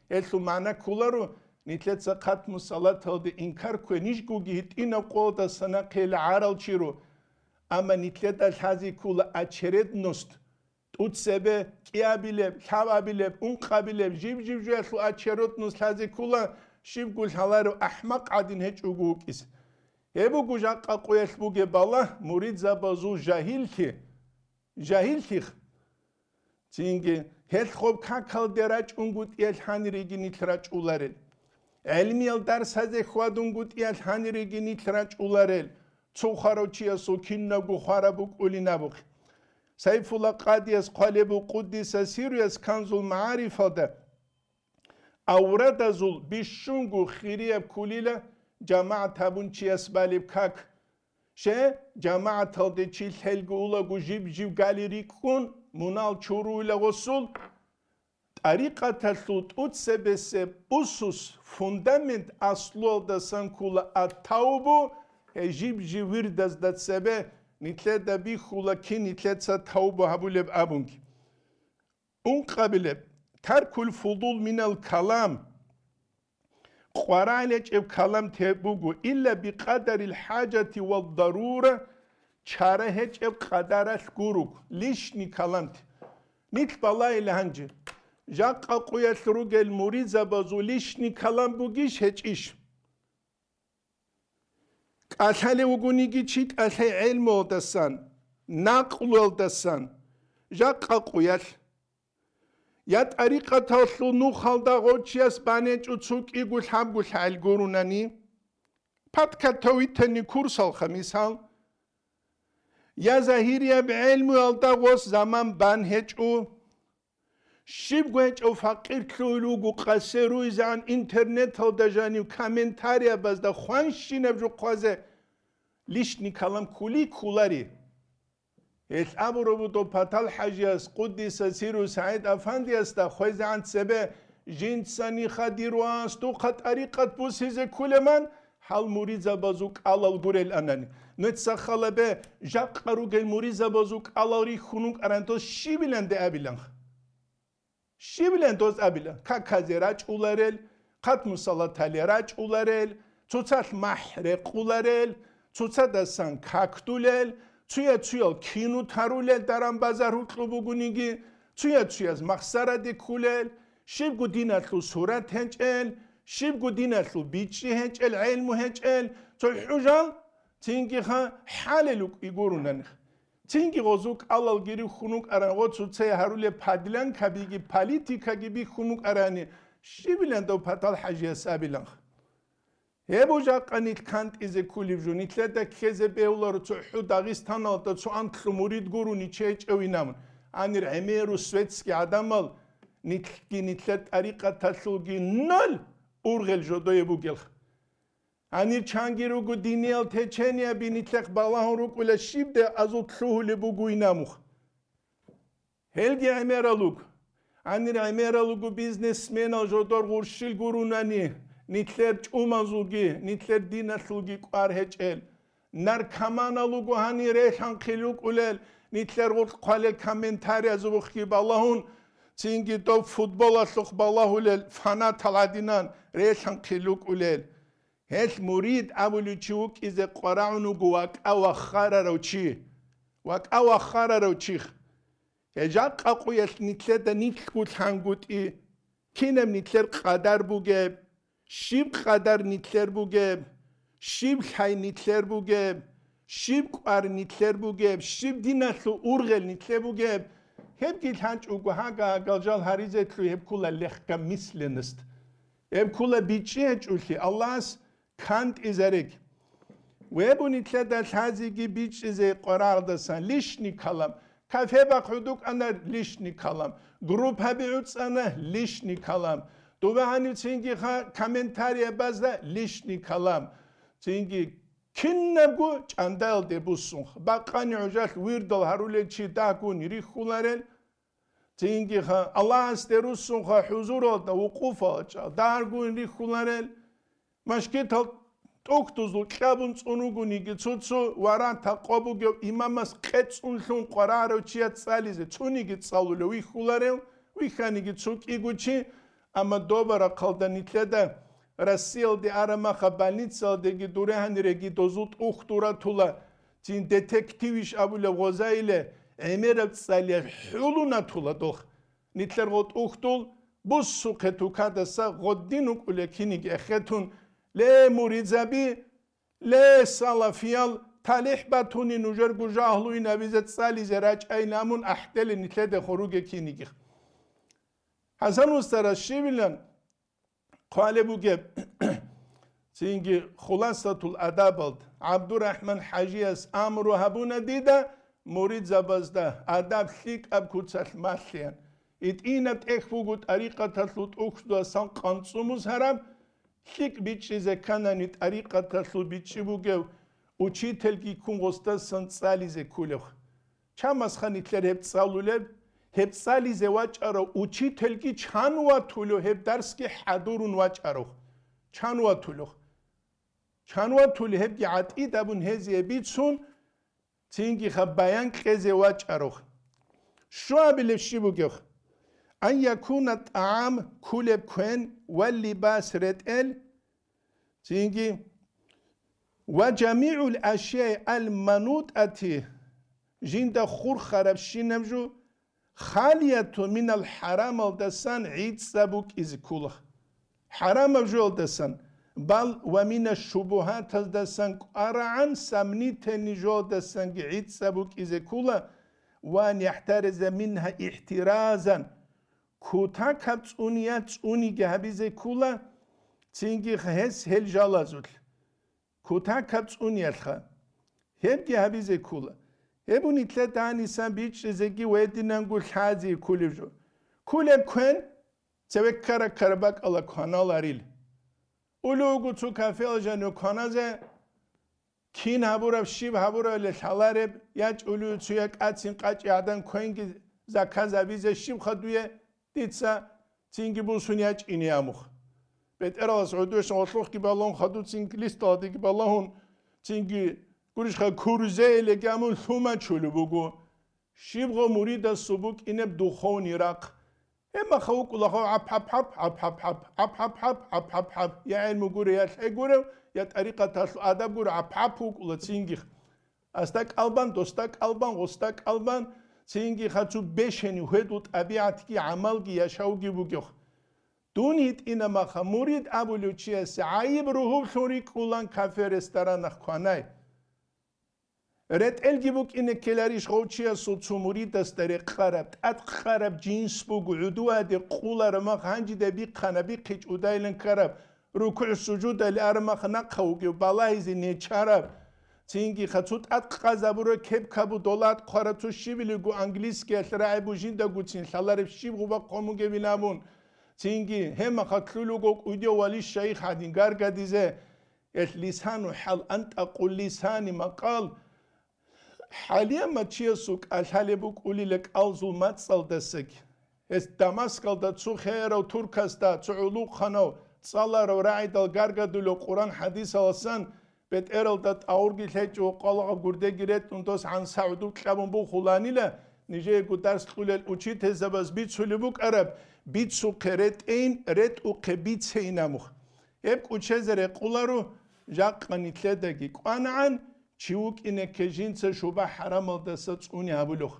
Гьелъул магӀна кколаро, нилъеца хъатму салаталде инкар ккве, нижгоги гьитӀинаб къоялдаса нахъе гӀарал чи ро. Амма нилъеда лъазе ккола очередность, тӀуцебе кӀиабилеб, лъабабилеб, ункъабилеб, жиб-жиб жоялъул очередность лъазе ккола, щибго лъаларев ахӀмакъ гӀадин гьечӀого вукӀизе. Гьеб буго жакъа къоялъ бугеб балагь, муридзабазул жагьиллъи, жагьиллъих. Цинги, гьелъ гъоб какалде рачӀунгутӀиялъ гьаниреги нилъ рачӀуларел. ГӀелмиял дарсазе хьвадунгутӀиялъ гьаниреги нилъ рачӀуларел. Цо хварав чиясул кинабго хвараб букӀулин абухъе. Сайфулла Къадияс хъвалеб буго, къуддиса сирруяс, Канзул МагӀарифалда, аврадазул бищунго хирияб кколила жамагӀат гьабун чияс балеб как. Щай, жамагӀаталде чи лъелго улаго жиб-жиб гали рикӀкӀун, мунал чуруила гъосул, тӀарикъаталъул тӀуцебесеб усус, фундамент, аслуялдасан ккола ат-тавбу, гьей жиб-жиб вирдазда цебе нилъеда бихьула кин нилъеца тавбу гьабулеб абунги. Ункъабилеб, таркул фудул минал калам. Къварал гьечӀеб каламти гьеб буго, илла бикъадарил хӀажати ва дарура, чара гьечӀеб къадаралъ гуруг, лишний каламти. Нилъ балайила гьанже, жакъа къуялъ ругел муридзабазул лишний калам бугищ, гьечӀищ? КӀалъалев вугониги чи кӀалъай гӀелмуялдасан, накълуялдасан, жакъа къуялъ. Я тӀарикъаталъул нухалда гъочияс банечӀо цо кӀиго лъабго лъагӀел гурунани, подкатовитанни курсалха мисал, я загьирияб гӀелмуялда гъос заман бан гьечӀо, щибго гьечӀев факъирлъугьул вуго, къасе руйзегӀан интернеталда жанив комментариябазда хванщинаб жо хъвазе лишний калам ккули кколари. Гьелъ абураб буго ПаталхӀажияс, къуддиса сирру, СагӀид-афандиясда хвезегӀан цебе, жинцаниха дир вас духъа тӀарикъат бусизе кколеб ман, гьал муридзабазул кӀалал гурел анани. Нуца халабе, жакъа ругел муридзабазул кӀалал рихьун рукӀаран дос щибиланде абиланха? Щибилан дос абила, каказе рачӀуларел, хъатму салатале рачӀуларел, цоцалъ махӀ рекъуларел, цоцадасан какдулел, цуя-цуял кино тарулел даран-базар гьукьу бугониги, цуя-цуяз махсараде ккулел, щибго диналъул сурат гьечӀел, щибго диналъул бичӀчӀи гьечӀел, гӀелму гьечӀел, цо хӀужал, цинги ха хӀалел вукӀи гурунанихъ. Цинги гъозул кӀалалги рихьун рукӀаран гъо цоцае гьарулеб подлянкабиги политикаги бихьун рукӀарани, щибилан дов ПаталхӀажияс абиланха? Гьеб жакъа нилъ кантӀизе ккулеб жо, нилъеда ккезе бегьуларо цохӀо Дагъистаналда цо анкьлъу мурид гурони чечӀевинамун, гьанир гӀемеру светский гӀадамал нилъги нилъер тӀарикъаталъулги нал ургъел жодое бугелха. Гьанир чанги руго диниял течениеби нилъехъ балагьун рукӀула щибде азул лъугьулеб буго инамух. Гьелги гӀемерал руго. Гьанир гӀемерал руго бизнесменал жодор гъурщил гурунани, нилъер чӀумазулги, нилъер диналъулги кӀвар гьечӀел. Наркоманал руго гьанир релъанхъил рукӀулел, нилъер гъуркь хъвалел комментариязулухъги балагьун, цинги дов футболалъухъ балагьулел фанатал гӀадинан релъанхъил рукӀулел. Гьелъ мурид абулев чи вукӀизе къварагӀун вуго вакӀа ваххарарав чи. ВакӀа ваххарарав чих. Гьел жакъа къуялъ нилъеда нилъго лъангутӀи, кинаб нилъер къадар бугеб, щиб къадар нилъер бугеб, щиб лъай нилъер бугеб, щиб кӀвар нилъер бугеб, щиб диналъул ургъел нилъер бугеб, гьебги лъанчӀого гьага-гьагал жал гьаризе лъуй, гьеб ккола легкомысленность. Гьеб ккола бичӀчӀи гьечӀолъи, Аллагьас кантӀизареги. Гьеб нилъеда лъазеги бичӀчӀизе къварагӀалдасан лишний калам, кафе бахъ гӀодукӀана лишний калам, группаби гӀуцӀана лишний калам, дова гьанив цинги ха комментариябазда лишний калам. Цинги кинабго чӀандаялде буссунха, бакъани гӀужалъ вирдал гьарулел чи дагьгун рихьуларел, цинги ха Аллагьасде руссунха хӀузуралда вукъуфал чӀа дагьгун рихьуларел, машгитал тӀухьдузул кьабун цӀун ругониги, цо-цо варан такъва бугев имамас къецӀун лъун къварагӀарав чияс цӀализе цониги цӀалулев вихьуларев, вихьаниги цо кӀиго чи, амма доба рахъалда нилъеда Россиялде арамаха больницаялдеги дуре гьаниреги дозул тӀухь дуратула, цин детективищ абулеб гъозайиле гӀемераб цӀалия хӀулуна тула дох. Нилъер гъотӀухьдул буссухъе тукадаса гъодин вукӀуле киниги эхетун, ле, муридзаби, ле, салафиял, талихӀ батуни нужерго жагьлуин абизе цӀализе рачӀайин амун ахӀдели нилъеде хоруге кинигих. ХӀасан устарас щибилан хъвалеб бугеб, цинги Хуласатул адабалд ГӀабдурахӀман ХӀажияс амру гьабуна дида муридзабазда адаб лъикӀаб куцалъ малъеян. ИтӀинаб тӀехь буго тӀарикъаталъул тӀухьдасан къанцӀумус гьараб, лъикӀ бичӀчӀизе кканани тӀарикъаталъул бичӀчӀи бугев учительги ккун гъосдасан цӀализе кколев. Чамасха нилъер гьеб цӀалулеб, гьеб цӀализе вачӀарав учительги чан ватулев гьеб дарсги хӀадурун вачӀарав. Чан ватулев. Чан ватулев гьебги гӀатӀид абун гьезие бицун, цинги хаб баян кьезе вачӀарав. Щуабилеб щиб бугев? Ан якуна тӀагӀам кколеб квен ва либас ретӀел, цинги, ва жамигӀул ашяи ал-манутӀати, жинда хурхарабщинаб жо, халияту минал хӀарамалдасан гӀицӀаб букӀизе ккола. ХӀарамаб жоялдасан, бал ва мина шубугьатаздасан кӀварагӀан самнительный жоялдасанги гӀицӀаб букӀизе ккола, ва нихӀтариза мингьа ихтиразан, кутакаб цӀуниялъ цӀуниги гьабизе ккола, цинги гьес гьел жалазулъ. Кутакаб цӀуниялъха. Гьебги гьабизе ккола. Гьеб нилъер данисан бичӀчӀизеги ва гьединанго лъазе кколеб жо. Кколеб квен, цеве ккара-ккара бакӀала кваналарил. Улугу цо кафеял жанив кваназе, кин гьабураб, щиб гьабурабиле лъалареб, ячӀулев цо я кӀацин къачӀи гӀадан квенги заказ гьабизе щибха дуе, дица цинги бусун ячӀине амух. БетӀералас гӀодосан гъолъухъги балагьун, хадуцин листаладиги балагьун, цинги гурищха курузеилеги амун лъумачулеб буго. Щибго муридасул букӀинеб духовный рахъ. Гьеб маха вукӀула гьав гӀап-гӀап-гӀап, гӀап-гӀап-гӀап, гӀап-гӀап-гӀап, гӀап-гӀап-гӀап. Я гӀелму гуре, я лъай гуре, я тӀарикъаталъул адаб гуре, гӀап-гӀап вукӀула цинги. Асда кӀалбан, досда кӀалбан, гъосда кӀалбан, цинги хацу бешени гьедул тӀабигӀатги, гӀамалги, яшавги бугев. Дун гьитӀина маха мурид абулев чиясе гӀайиб ругьублъун рикӀкӀулан кафе ресторанах кванай. РетӀелги букӀине ккеларищ гъов чиясул цо муридасда рекъараб, тӀадкъараб жинс буго, гӀудуаде къулараб мах гьанжида бихъана, бихъичӀ удайлан ккараб, рукугӀ-сужудали араб мах нахъа вугев балагьизе нечараб, цинги хацу тӀадкъазабура кеп-кабу дола тӀад хъвара цо щибилиго английскиялъ рагӀи бужинда гуцин лъалареб щиб гъуба хъомугевин абун, цинги гьемаха кьулуго кӀудев вали шайх гьадин гаргадизе, эл лисану хӀал антӀакъу лисани макъал, ХӀалиямат чиясул кӀалъалеб букӀулила кӀалзул мацӀалдасаги. Гьес Дамаскалда цо херав туркасда цо гӀулухъанав цӀаларав рагӀидал гаргадулев Къуран-хӀадисаласан бетӀералда тӀагъурги лъечӀо, къвалагъаб гурдеги ретӀун дос гӀанса гӀодоб кьабун бухуланила, нижеего дарс кьулел учительзабаз бицулеб букӀараб, бицухъе ретӀейин, ретӀухъе бицейин амух. Гьеб кӀучезе рекъуларо, жакъа нилъедаги кӀванагӀан, чи вукӀине ккей жинца шуба-хӀарамалдаса цӀуни гьабулев.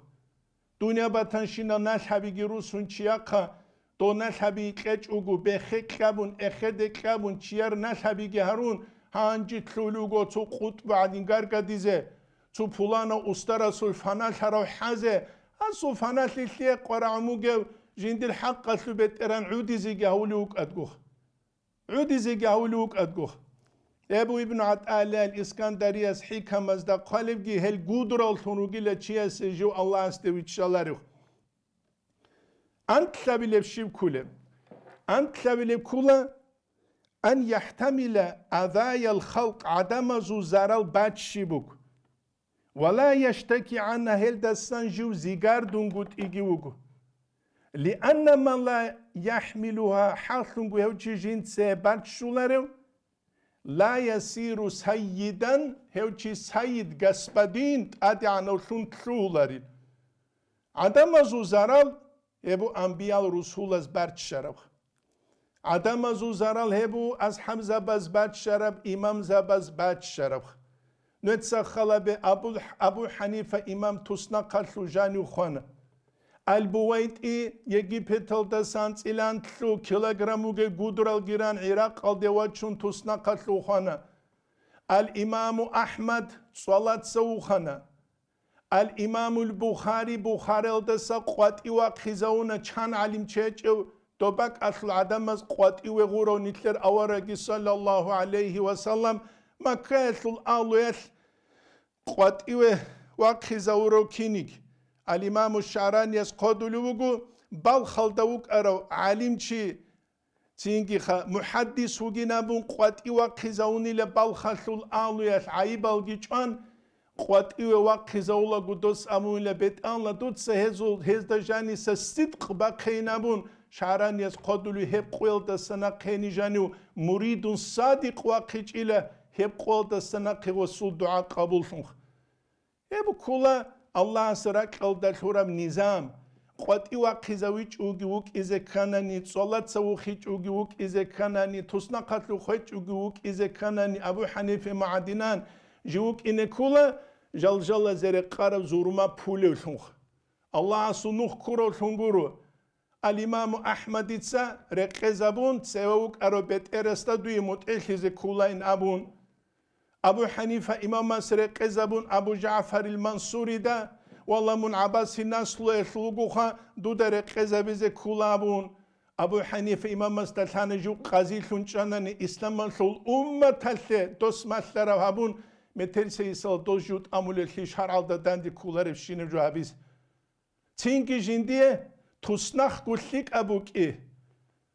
Дунья батанщинал налъабиги русун чияхъа, дов налъаби кьечӀого, бехе кьабун, эхеде кьабун, чияр налъабиги гьарун, гьанже лъулего цо къутӀбу гӀадин гаргадизе, цо пуланав устарасул фаналъарав хӀазе, гьасул фаналъи лъие къварагӀун вугев жиндир хӀакъалъуб бетӀеран гӀудизеги гьавулев вукӀадгух. ГӀудизеги гьавулев вукӀадгух. Эбу ибну ГӀатӀаилла ал-Искандарияс хӀикамазда хъвалебги, гьел гудураллъун ругила чиясе жив Аллагьасде виччаларев. Антлъабилеб щиб ккулеб? Антлъабилеб ккула, ан яхӀтамила азаял халкъ, гӀадамазул зарал баччи буго. Ва ла яштаки гӀанна, гьелдасан жив зигардунгутӀиги вуго. Лианна ман ла яхӀмилугьа, хӀаллъунго гьев чи жинце баччуларев, ла ясиру сайидан, гьев чи сайид, господин, тӀадегӀанавлъун лъугьуларин. ГӀадамазул зарал гьебу анбиял-русулаз баччараб. ГӀадамазул зарал гьебу асхӀабзабаз баччараб, имамзабаз баччараб. Нуеца халабе Абу, Абу Ханифа имам туснахъалъув жанив хвана. Аль-БувайтӀи Египеталдасан цӀиланлъу килограммуге гудрал гиран ГӀиракъалде вачун туснахъалъув хвана. Аль-Имаму Ахмад цӀвалаца вухана. Ал-Имамул Бухари Бухариялдаса къватӀив вахъизавуна, чан гӀалимчи гьечӀев, доб бакӀалъул гӀадамаз къватӀиве гъурав нилъер авараги, саллаллагьу гӀалайгьи ва саллам, Маккаялъул агьлуялъ къватӀиве вахъизавурав киниг. Ал-Имаму ШагӀранияс хъодулев вуго, балхалда вукӀарав гӀалимчи, Цинги ха-, мухӀаддис вугин абун къватӀив вахъизавунила балхалъул агьлуялъ гӀайибалги чӀван, къватӀиве вахъизавулаго дос абунила, бетӀалла дуца гьезул, гьезда жаниса сидкъ бахъейин абун, ШагӀранияс хъодулев гьеб къуялдаса нахъе гьенив жанив муридун садикъ вахъичӀила, гьеб къуялдаса нахъе гъосул дугӀа къабуллъунха. Гьеб ккола Аллагьас ракьалда лъураб низам. КъватӀив вахъизавичӀоги вукӀизе кканани, цӀолаца вухичӀоги вукӀизе кканани, туснахъалъув хвечӀоги вукӀизе кканани, Абу Ханифа магӀадинан жив вукӀине ккола, жалжалазе рекъараб зурма пулевлъунха. Аллагьасул нух ккуравлъун гуро. Ал-Имаму Ахмадица рекъезабун, цеве вукӀарав бетӀерасда дуе мутӀигӀлъизе кколайин абун, Абу Ханифа имамас рекъезабун, Абу ЖагӀфарил Мансурида, валла мун ГӀаббасил наслуялъул вугоха, дуда рекъезабизе ккола абун, Абу Ханифа имамасда лъана жив къазилъун чӀанани, исламалъул умматалъе дос малъарав гьабун, метерсейисал дос жив тӀамулелъи шаргӀалда данде кколаребщинаб жо гьабизе. Цинги жиндие туснахъго лъикӀаб букӀи,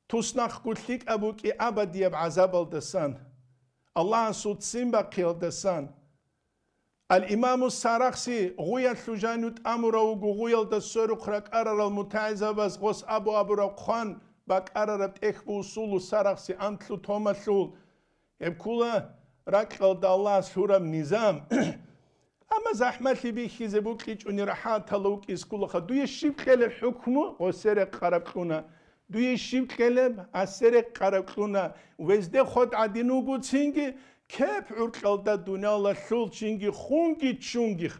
туснахъго лъикӀаб букӀи абадияб гӀазабалдасан, Аллагьасул ццин бахъиялдасан. Ал-Имаму Сарахси гъуялъул жанив тӀамурав вуго, гъуялда сверухъ ракӀарарал мутагӀилзабаз гъос абу-абураб хъван бакӀарараб тӀехь бу усулу Сарахси анлъу томалъул. Гьеб ккола ракьалда Аллагьас лъураб низам. Амма захӀмалъи бихьизе букӀичӀони рахӀатала вукӀизе кколаха. Дуе щиб кьелеб хӀукму? Гъосе рекъараб кьуна. Дуе щиб кьелеб? Асе рекъараб кьуна. Везде ход гӀадин вугоцинги, кеп гӀуркьалда дуниялалъул чинги хунги чунгих.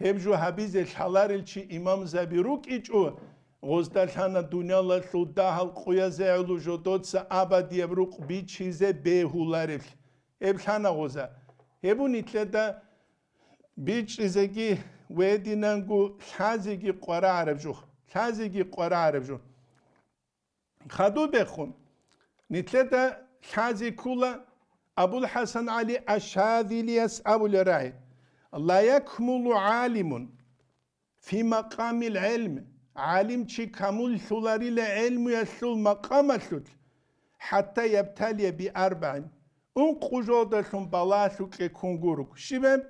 Гьеб жо гьабизе лъаларел чи имамзаби рукӀичӀо, гъозда лъана дуниялалъул дагьал къуязе гӀоло жодоца абадияб рукъ бичизе бегьуларевлъи. Гьеб лъана гъоза. Гьеб нилъеда бичӀчӀизеги ва гьединанго лъазеги къварагӀараб жо. Лъазеги къварагӀараб жо. Хадубехун, нилъеда лъази ккола Абул-ХӀасан ГӀали Аш-Шазилияс абулеб рагӀи: «Ла якмулу гӀалимун фи макъамил гӀилм», гӀалимчи камуллъуларила гӀилмуялъул макъамалъулъ, «хӀатта ябталия би арбагӀин», ункъо жолдалъун балагьлъукье ккун гуруг. Щиб гьеб?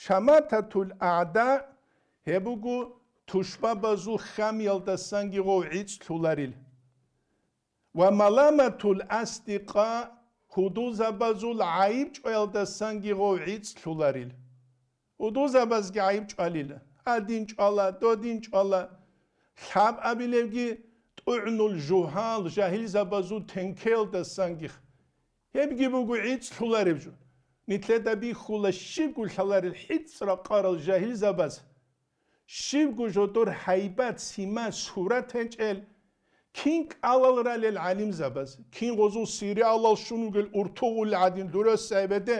«Шамататул агӀда», гьеб буго тушбабазул хьамиялдасанги гъов гӀицӀлъуларил. «Ва маламатул асдикъа», гьудулзабазул гӀайибчӀваялдасанги гъов гӀицӀлъуларил. Гьудулзабазги гӀайибчӀвалила, гьадин чӀвала, додин чӀвала. Лъаб абилебги, тӀугӀнул жугьал, жагьилзабазул тенкеялдасанги. Гьебги буго гӀицӀлъулареб жо. Нилъеда бихьула щибго лъаларел хӀицӀ ракъарал жагьилзабаз. Щибго жодор гьайбат, сима, сурат гьечӀел, кин кӀалал ралел гӀалимзабаз, кин гъозул сериалал щун вугел уртугъул гӀадин дурес гӀебеде,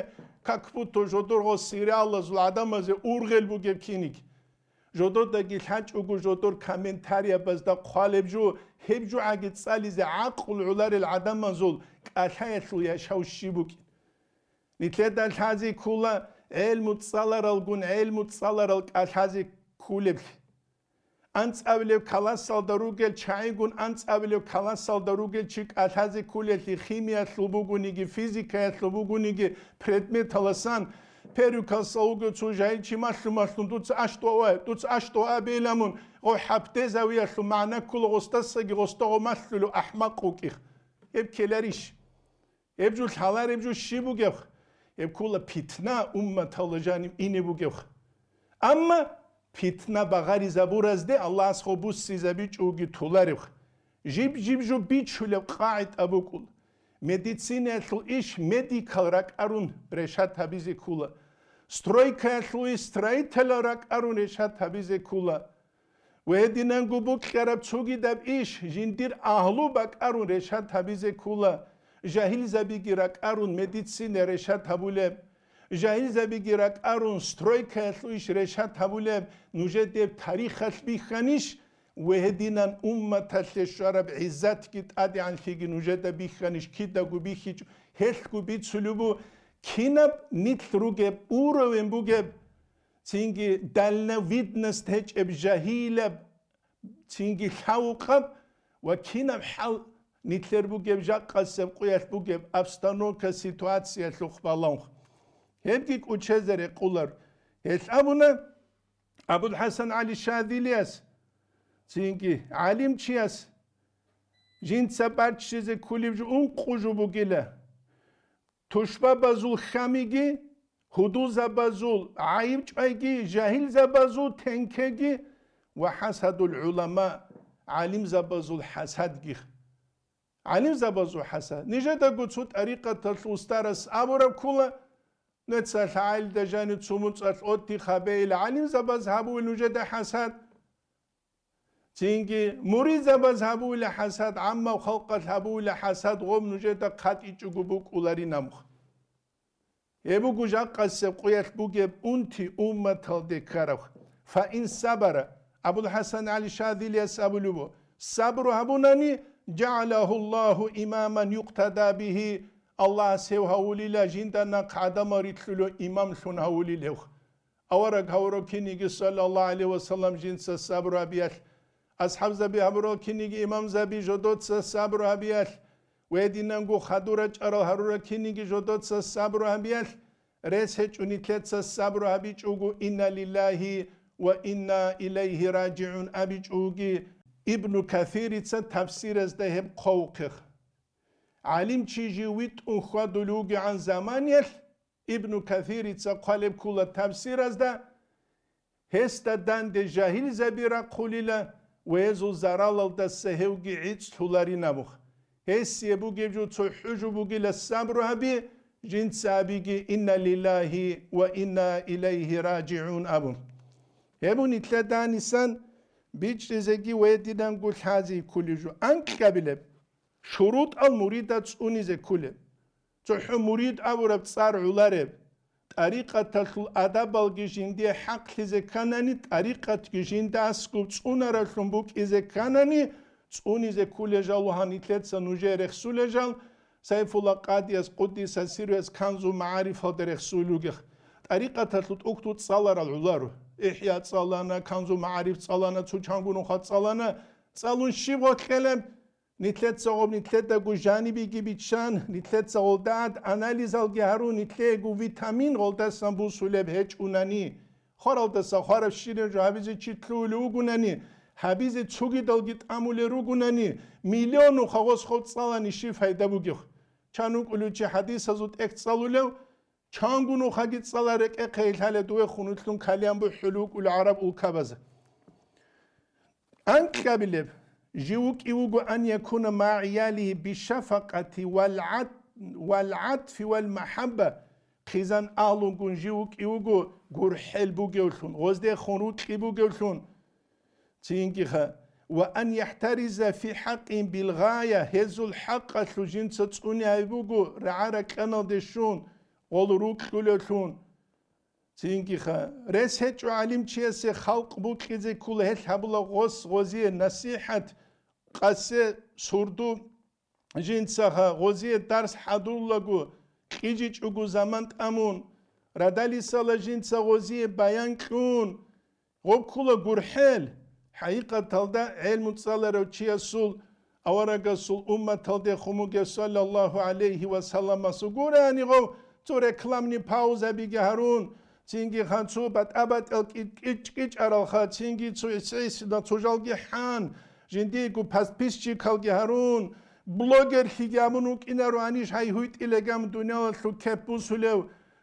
как будто жодор гъоз сериалазул гӀадамазе ургъел бугеб киниг. Жодордаги лъачӀого жодор комментариябазда хъвалеб жо, гьеб жогӀаги цӀализе гӀакълу гӀоларел гӀадамазул кӀалъаялъул яшав щиб букӀин. Нилъеда лъази ккола гӀелму цӀаларалгун гӀелму цӀаларал кӀалъазе кколеблъи. АнцӀабилеб каласалда ругел чагӀигун анцӀабилеб каласалда ругел чи кӀалъазе кколелъи, химиялъул бугониги, физикаялъул бугониги предметаласан, перукалса вугев цо жагьил чи малъун-малъун, дуца аш дуа, дуца аш дуа абейила мун, гъов хӀапде завиялъул магӀна ккола гъостасаги гъостаго малъулев ахӀмакъ вукӀих. Гьеб ккеларищ? Гьеб жо лъалареб жо щиб бугеб? Гьеб ккола питна умматалда жаниб ине бугеб. Амма питна багъаризабуразде Аллагьас гъо буссизабичӀоги толареб. Жиб-жиб жо бичулеб къагӀида букӀул. Медицинаялъул иш медикал ракӀарун решат гьабизе ккола. Стройкаялъул строителал ракӀарун решат гьабизе ккула. Ва гьединанго букьараб цогидаб иш жиндир агьлу бакӀарун решат гьабизе ккула. Жагьилзабиги ракӀарун медицина решат гьабулеб. Жагьилзабиги ракӀарун стройкаялъул иш решат гьабулеб. Нужеде тарихалъ бихьанищ? Ва гьединан умматалъе щвараб гӀиззатги тӀадегӀанлъиги нужеда бихьанищ? Кидаго бихьичӀо, гьелъго бицулеб бу-, кинаб нилъ ругеб, уровень бугеб, цинги дальновидность гьечӀеб жагьилаб, цинги лъавукъаб ва кинаб хӀал нилъер бугеб жакъасеб къуялъ бугеб обстановка, ситуациялъухъ балагьун. Гьебги кӀочезе рекъолар. Гьелъ абуна, АбулхӀасан ГӀали Шазилияс, цинги гӀалимчияс, жинца баччизе кколеб жо ункъо жо бугила: тушбабазул хьамиги, гьудулзабазул гӀайибчӀвайги, жагьилзабазул тенкеги ва хӀасадул гӀулама, гӀалимзабазул хӀасадги. ГӀалимзабазул хӀасад. Нижедаго цо тӀарикъаталъ устарас абураб ккола, нецалъ гӀайлда жанив цо муцӀалъ отти хабейила гӀалимзабаз гьабуил нужеда хӀасад. Цинги муридзабаз гьабуила хӀасад, гӀаммаб халкъалъ гьабуила хӀасад, гъоб нужеда хъатӀичӀого букӀуларин абухъ. Гьеб буго жакъасеб къуялъ бугеб унти умматалде ккараб. Фаин сабара, АбулхӀасан ГӀали Шазилияс абулеб буго, сабру гьабунани, жагӀалагьуллагьу имаман юктада бигьи, Аллагьас гьев гьавулила жинда нахъ гӀадамал рилълъулев имамлъун гьавулил гьев. Авараг гьавурав киниги, саллаллагьу гӀалайгьи ва саллам, жинца сабру гьабиялъ, асхӀабзаби гьабурал киниги, имамзаби жодоца сабру гьабиялъ, ва гьединанго хадур рачӀарал гьарурал киниги жодоца сабру гьабиялъ, рес гьечӀо нилъеца сабру гьабичӀого, инна лиллагьи ва инна илайгьи ражигӀун абичӀоги. Ибну Касирица тафсиразда гьеб хъвавухъех. ГӀалимчи жив витӀун хьвадулев вугегӀан заманиялъ, Ибну Касирица хъвалеб ккола тафсиразда, гьесда данде жагьилзаби рахъулила ва гьезул заралалдаса гьевги гӀицӀлъуларин абухъ. Гьесие бугеб жо цо хӀужу бугила сабру гьаби, жинца абиги, инна лиллагьи ва инна илайгьи ражигӀун абун. Гьеб нилъеда данисан бичӀчӀизеги ва гьединанго лъази кколеб жо. Анкьабилеб шурутӀал мурида цӀунизе кколеб. ЦохӀо мурид абураб цӀар гӀолареб, тӀарикъаталъул адабалги жиндие хӀакълъизе кканани, тӀарикъатги жинда аскӀоб цӀунараблъун букӀизе кканани, цӀунизе кколел жал, гьанилъеца нужее рехсулел жал, Сайфулла Къадияс, къуддиса сирругьу, Канзу магӀарифалда рехсулел ругех. ТӀарикъаталъул тӀухьдул цӀаларал гӀоларо. ИхӀя цӀалана, Канзу магӀариф цӀалана, цо чанго нуха цӀалана, цӀалун щиб гъоркьелеб? Нилъеца гъоб нилъедаго жанибеги биччан, нилъеца гъолда гӀад анализалги гьарун, нилъеего витамин гъолдасан бусулеб гьечӀунани, хваралдаса хвараб щибаб жо гьабизе чи лъугьулев вугунани, гьабизе цогидалги тӀамулел ругунани, миллион нуха гъос гъоб цӀалани щиб пайда бугеб? Чан вукӀулев чи хӀадисазул тӀехь цӀалулев, чанго нухаги цӀалареб рекӀехъе лъалеб, дуе хунутлъун калиян бухӀулев вукӀулев гӀараб улкабазе. Анкьабилеб жив вукӀи вуго, ан якуна магӀиялигьи бишафакъати вал гӀат-, вал гӀатфи вал махӀабба, хъизан агьлунгун жив вукӀи вуго гурхӀел бугевлъун, гъоздехун рукьи бугевлъун. Цинги ха, ва ан яхӀтариза фи хӀакъин билгъая, гьезул хӀакъалъулъ жинца цӀуни гьаб буго рагӀа-ракьаналде щун, гъол рукьулевлъун. Цинги ха, рес гьечӀо гӀалимчиясе халкъ букьизе ккола, гьелъ гьабула гъос гъозие насихӀат, къасе сурду жинцаха, гъозие дарс хӀадурлаго, кьижичӀого заман тӀамун, радалисала жинца гъозие баян кьун, гъоб ккола гурхӀел. ХӀакъикъаталда гӀелму цӀаларав чиясул, аварагасул умматалдехун бугев саллаллагьу гӀалайгьи ва салламасул гурани гъов цо рекламный паузабиги гьарун, цинги ха цо батӀа-батӀиял кӀи-, кӀи-, кӀичӀаралха, цинги цо эс-, эс-, на цо жалги хӀан, жиндиего подписчикалги гьарун, блогерлъиги абун вукӀинаро, гьаниш гьай гьуйтӀилегам дуниялалъул кеп бусулев,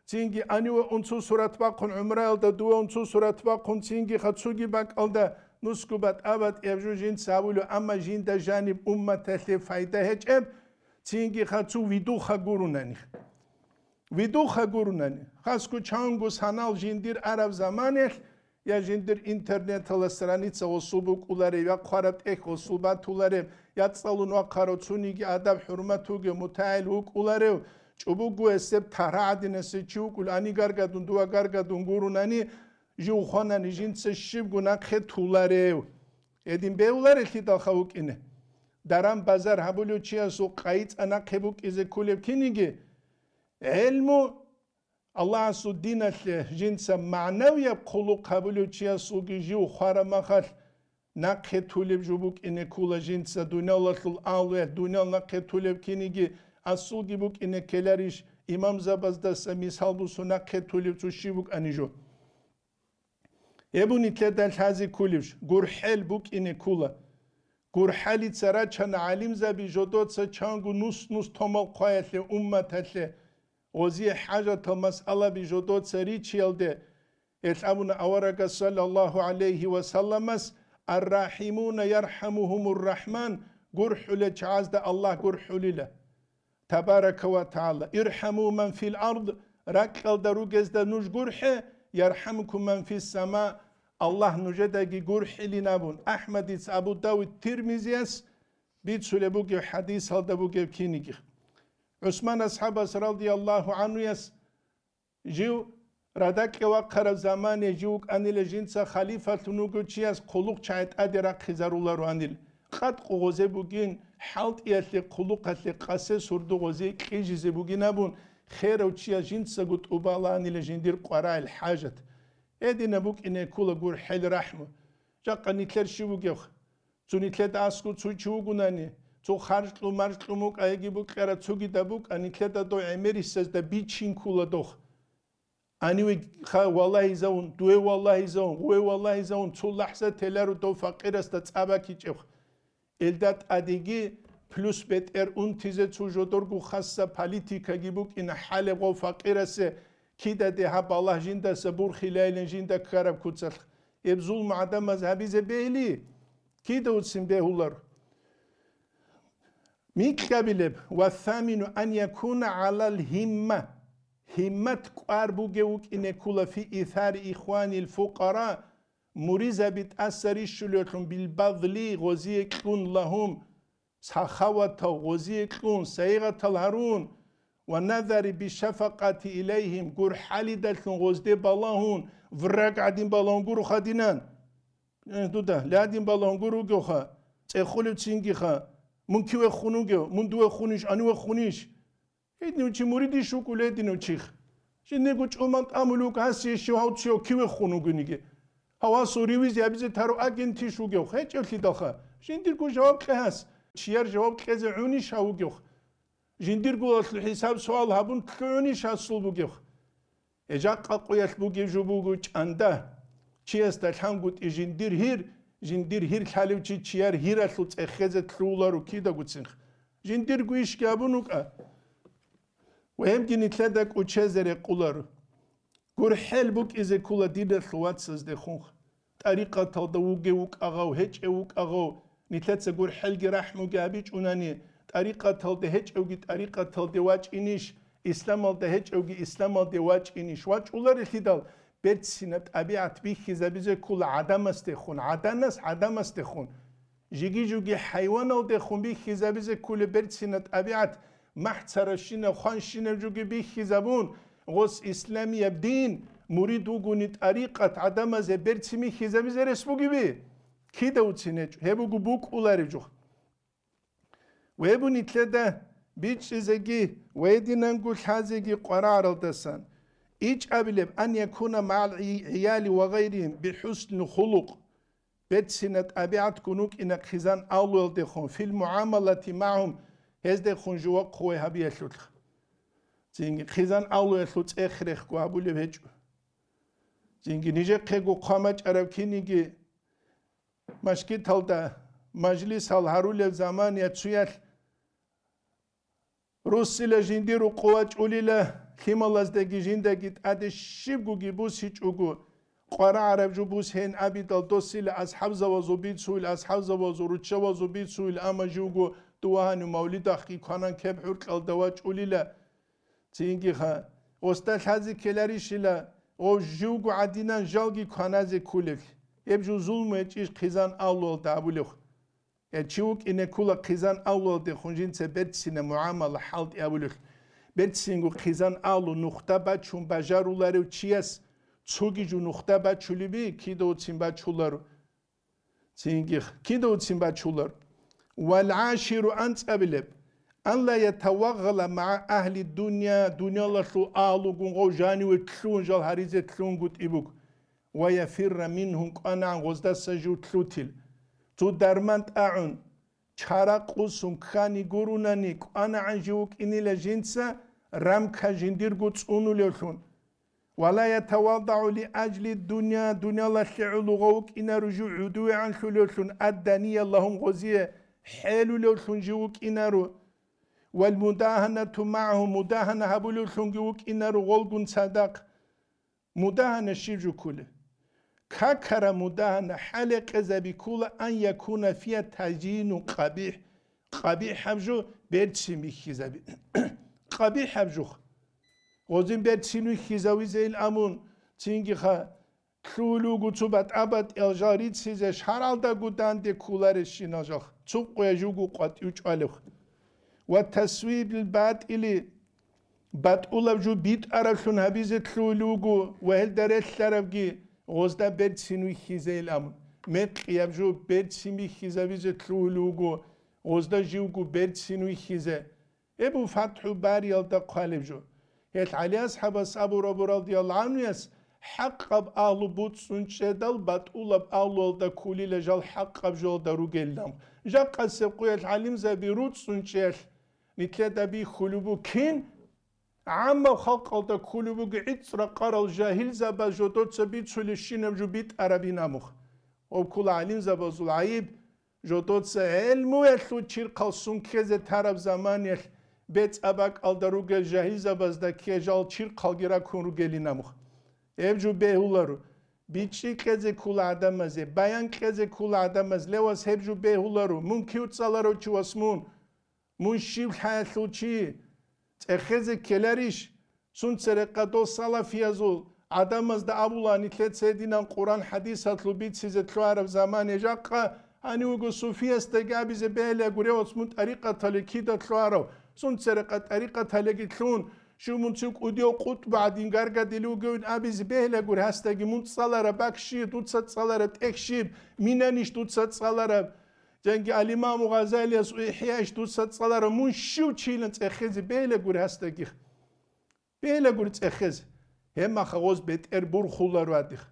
цинги гьаниве унцу сурат бахъун гӀумраялда, дуве унцу сурат бахъун, цинги ха цуги бакӀалда нусго батӀа-батӀияб жо жинца гьавулев, амма жинда жаниб умматалъе пайда гьечӀеб, цинги ха цу видуха гурунаних. Видуха гурунани, хасго чанго санал жиндир араб заманалъ, я жиндир интернетала страница гъосул букӀуларев, я хъвараб тӀехь гъосул батуларев, я цӀалун вахъарав цониги адаб-хӀурмат вугев мутагӀил вукӀуларев, чӀобого гьесеб тагьра гӀадинасе чи вукӀулев, ани гаргадун, дова гаргадун гурунани, жив хванани жинца щибго нахъе туларев. Гьедин бегьуларелъидалха вукӀине. Даран-базар гьабулев чиясул къайи-цӀа нахъе букӀизе кколеб киниги, гӀелму, Аллагьасул диналъе жинца магӀнавияб хъулухъ гьабулев чиясулги жив хвараб махалъ нахъе тулеб жо букӀине ккола жинца дуниялалъул агьлуялъ, дуниял нахъе тулеб киниги асулги букӀине ккеларищ, имамзабаздаса мисал бусун нахъе тулеб цо щиб букӀани жо. Гьеб нилъеда лъазе кколебщ, гурхӀел букӀине ккола. ГурхӀалица рачана гӀалимзаби жодоца чанго нус-нус томал хъваялъе, умматалъе, гъозие хӀажатал масъалаби жодоца ричиялде, гьелъ абуна аварагас саллаллагьу гӀалайгьи ва салламас: «Ар-рахӀимуна ярхӀамугьумур-рахӀман», гурхӀулел чагӀазда Аллагь гурхӀулила. Табарака ва тагӀала: «ИрхӀаму ман фил ард», ракьалда ругезда нуж гурхӀе, «ярхӀамукум ман фис сама», Аллагь нужедаги гурхӀилин абун. АхӀмадица, Абу Давуд, Тирмизияс бицулеб бугеб хӀадисалда бугеб кинигих. ГӀусман асхӀабас радияллагьу гӀанхуяс Жив радакье вахъараб замане жив вукӀанила жинца халифалъун вугев чияс хъулухъ чагӀи тӀаде рахъизарулароанил, къадкъу гъозе бугин, хӀалтӀиялъе, хъулухъалъе, къасе сурду гъозе кьижизе бугин абун, херав чияс жинцаго тӀубалаанила жиндир къварагӀел хӀажат. Гьединаб букӀине ккола гурхӀел рахӀму. Жакъа нилъер щив вугевха? Цо нилъеда аскӀов цо чи вугунани, цо харжлъу-маржлъу мукӀа, гьеги букьара цогидаб букӀа, нилъеда дов гӀемерисезда бичин ккола дох. Гьаниве ха валагьизавун, дуе валагьизавун, гъуе валагьизавун, цо лахӀза теларо дов факъирасда цӀа бакичӀеб. Элда тӀадеги плюс бетӀер унтизе цо жодорго хасса политикаги букӀина хӀалеб гъов факъирасе, кидаде гьаб балагь жиндаса бурхилайилан жинда ккараб куцалъ. Гьеб зулму гӀадамаз гьабизе бегьли, кида уцин бегьулар? Микьабилеб: «Ва самину ан якуна гӀалал гьимма». Гьиммат кӀвар бугев вукӀине ккула фи исари ихванил фукъара, муризаби тӀаса рищулевлъун, билбадли гъозие кьун лагьум, сахаватав гъозие кьун, сайигъатал гьарун, ва назари бишафакъати илайгьим, гурхӀалидалъун гъозде балагьун, враг гӀадин балагьун гуроха динан. Э, дуда, ладин балагьун гур вугевха, цӀехолев цинги ха, мун кивехун вугев, мун дувехунищ, анивехунищ? Гьединав чи муридищ вукӀул гьединав чих. Жиндирго чӀумал тӀамулев вуго гьасие щив гьав цо кивехун вугониги. Гьав гьасул ревизия гьабизе тару агентищ вугев, гьечӀевлъидалха. Жиндирго жаваб кье гьас. Чияр жаваб кьезе гӀунищ гьав вугев? Жиндирго хӀисаб-суал гьабун лъугӀунищ гьасул бугев? Гьеб жакъа къуялъ бугеб жо буго чӀанда. Чиясда лъангутӀи жиндир гьир, жиндир гьир лъалев чи чияр гьиралъул цӀехезе лъугьуларо кидагоцинха. Жиндирго ишги гьабун вукӀа. Ва гьебги нилъеда кӀучезе рекъоларо. ГурхӀел букӀизе ккола диналъул вацаздехунха. ТӀарикъаталда вугев вукӀагъав, гьечӀев вукӀагъав, нилъеца гурхӀелги рахӀмуги гьабичӀунани, тӀарикъаталда гьечӀевги тӀарикъаталде вачӀинищ, исламалда гьечӀевги исламалде вачӀинищ? ВачӀуларелъидал, берцинаб тӀабигӀат бихьизабизе ккола гӀадамасдехун, гӀаданас гӀадамасдехун. Жиги-жуги хӀайваналдехун бихьизабизе кколеб берцинаб тӀабигӀат, махӀцаращинаб, хванщинаб жуги бихьизабун, гъос исламияб дин, мурид вугони тӀарикъат гӀадамазе берцин бихьизабизе рес бугеби? Кида уцин гьечӀо, гьеб буго букӀулареб жо. Гьеб буго нилъеда бичӀчӀизеги ва гьединанго лъазеги къварагӀаралдасан. ИчӀабилеб: ан якуна магӀал гӀи-, гӀияли ва гъайригьим бихӀуснил хулукъ. Берцина тӀабигӀатгун вукӀина хъизан авлуялдехун, фил мугӀамалати магӀум, гьездехун жувахъ хъувай гьабиялъулъ. Цинги хъизан авлуялъул цӀех-рехго гьабулеб гьечӀо. Цинги нижехъего хъван бачӀараб киниги машгиталда мажлисал гьарулеб заман я цуялъ Руссила жиндир рукъу вачӀулила, лъималаздаги жиндаги тӀаде щибгоги бусичӀого, къварагӀараб жо бусен абидал досила асхӀабзабазул бицуил, асхӀабзабазул руччабазул бицуил, амма живго дувагьанив мавлидахъги кванан кеб гӀуркьалда вачӀулила. Цинги ха, Гъосда лъазе ккеларищила, гъов живго гӀадинан жалги кваназе кколеблъи. Гьеб жо зулму гьечӀищ хъизан авлуялда абулев? Я чи вукӀине ккула хъизан авлуялдехун жинца берцина мугӀамала хӀалтӀи абулев? Берцинго хъизан авлу нухда бачун бажаруларев чияс цоги жо нухда бачулеби, кидавцин бачуларо. Цинги кидавцин бачулар. Вал гӀаширу анцӀабилеб, ан ла ятавагъала магӀа агьли дунъя, дунялалъул агьлугун гъов жаниве лъугьун жал гьаризе лъугьунгутӀи буго. Ва яфирра мингьум, кӀванагӀан гъоздаса жив лъутил. Цо дарман тӀагӀун, чара къусун ккани гурунани, кӀванагӀан жив вукӀинила жинца, рамка жиндирго цӀунулевлъун. Ва ла ятавадагӀу ли ажли дунъя, дунялалъе гӀоло гъов вукӀинаро жив гӀодовегӀанлъулевлъун, адданиялагьум, гъозие хӀелулевлъун жив вукӀинаро. Вал мудагьанату магӀагьум, мудагьана гьабулевлъунги вукӀинаро гъолгун цадахъ. Мудагьана щиб жо кколеб? Какара мудагьана хӀалекъезаби ккола, ан якуна фия тазйину къабихӀ. КъабихӀаб жо берцин бихьизаби. КъабихӀаб жух. Гъозин берцин вихьизавизейил амун, цинги ха, лъугьулев вуго цо батӀа-батӀиял жал рицизе, шаргӀалдаго данде кколарещинал жал, цо къоя жуго къватӀив чӀвалев. Ва тасвибил батӀили, батӀулаб жо битӀараблъун гьабизе лъугьулев вуго ва гьелда релълъарабги гъозда берцин вихьизейил амун, мекъияб жо берцин бихьизабизе лъугьулев вуго гъозда живго берцин вихьизе. Гьеб буго ФатхӀул Бариялда хъвалеб жо. Гьелъ ГӀали асхӀабас абураб, радияллагьу гӀанхуяс, хӀакъаб агьлу буцӀцӀун чӀедал, батӀулаб агьлуялда кколила жал хӀакъаб жоялда ругелилан. Жакъасеб къуялъ гӀалимзаби руцӀцӀун чӀеялъ, нилъеда бихьулеб буго кин? ГӀаммаб халкъалда кколеб буго гӀицӀ-ракъарал жагьилзабаз жодоца бицулебщинаб жо битӀарабин амухъ. Гьеб ккола гӀалимзабазул гӀайиб, жодоца гӀелмуялъул чирхъал сун ккезе тараб заманиялъ бецӀаб бакӀалда ругел жагьилзабазда ккей жал чирхъалги ракун ругелин амухъ. Гьеб жо бегьуларо, бичӀчӀи кьезе ккола гӀадамазе, баян кьезе ккола гӀадамаз, левас гьеб жо бегьуларо, мун кив цӀаларав чи вас мун? Мун щив лъаялъул чи? ЦӀехезе ккеларищ? Сунцерекъа дол салафиязул гӀадамазда абула, нилъеца гьединан Къуран-хӀадисалъул бицизе лъугьараб замане жакъа, гьанив вуго суфиясдаги абизе бегьлиягури, гьас мун тӀарикъатале кида лъугьарав, сунцерекъа тӀарикъаталеги лъун, щив мун цив кӀудияв къутбу гӀадин гаргадил вугевин абизе бегьлиягури, гьасдаги мун цӀалараб бакӀ щиб, дуца цӀалараб тӀехь щиб, минанищ дуца цӀалараб? Жанги ал-Имаму Гъазалияс ИхӀяйищ дуца цӀаларав, мун щив чилан цӀехезе бегьилагури гьасдаги. Бегьилагури цӀехезе. Гьебмаха гъоз бетӀер бурхуларо гьадих.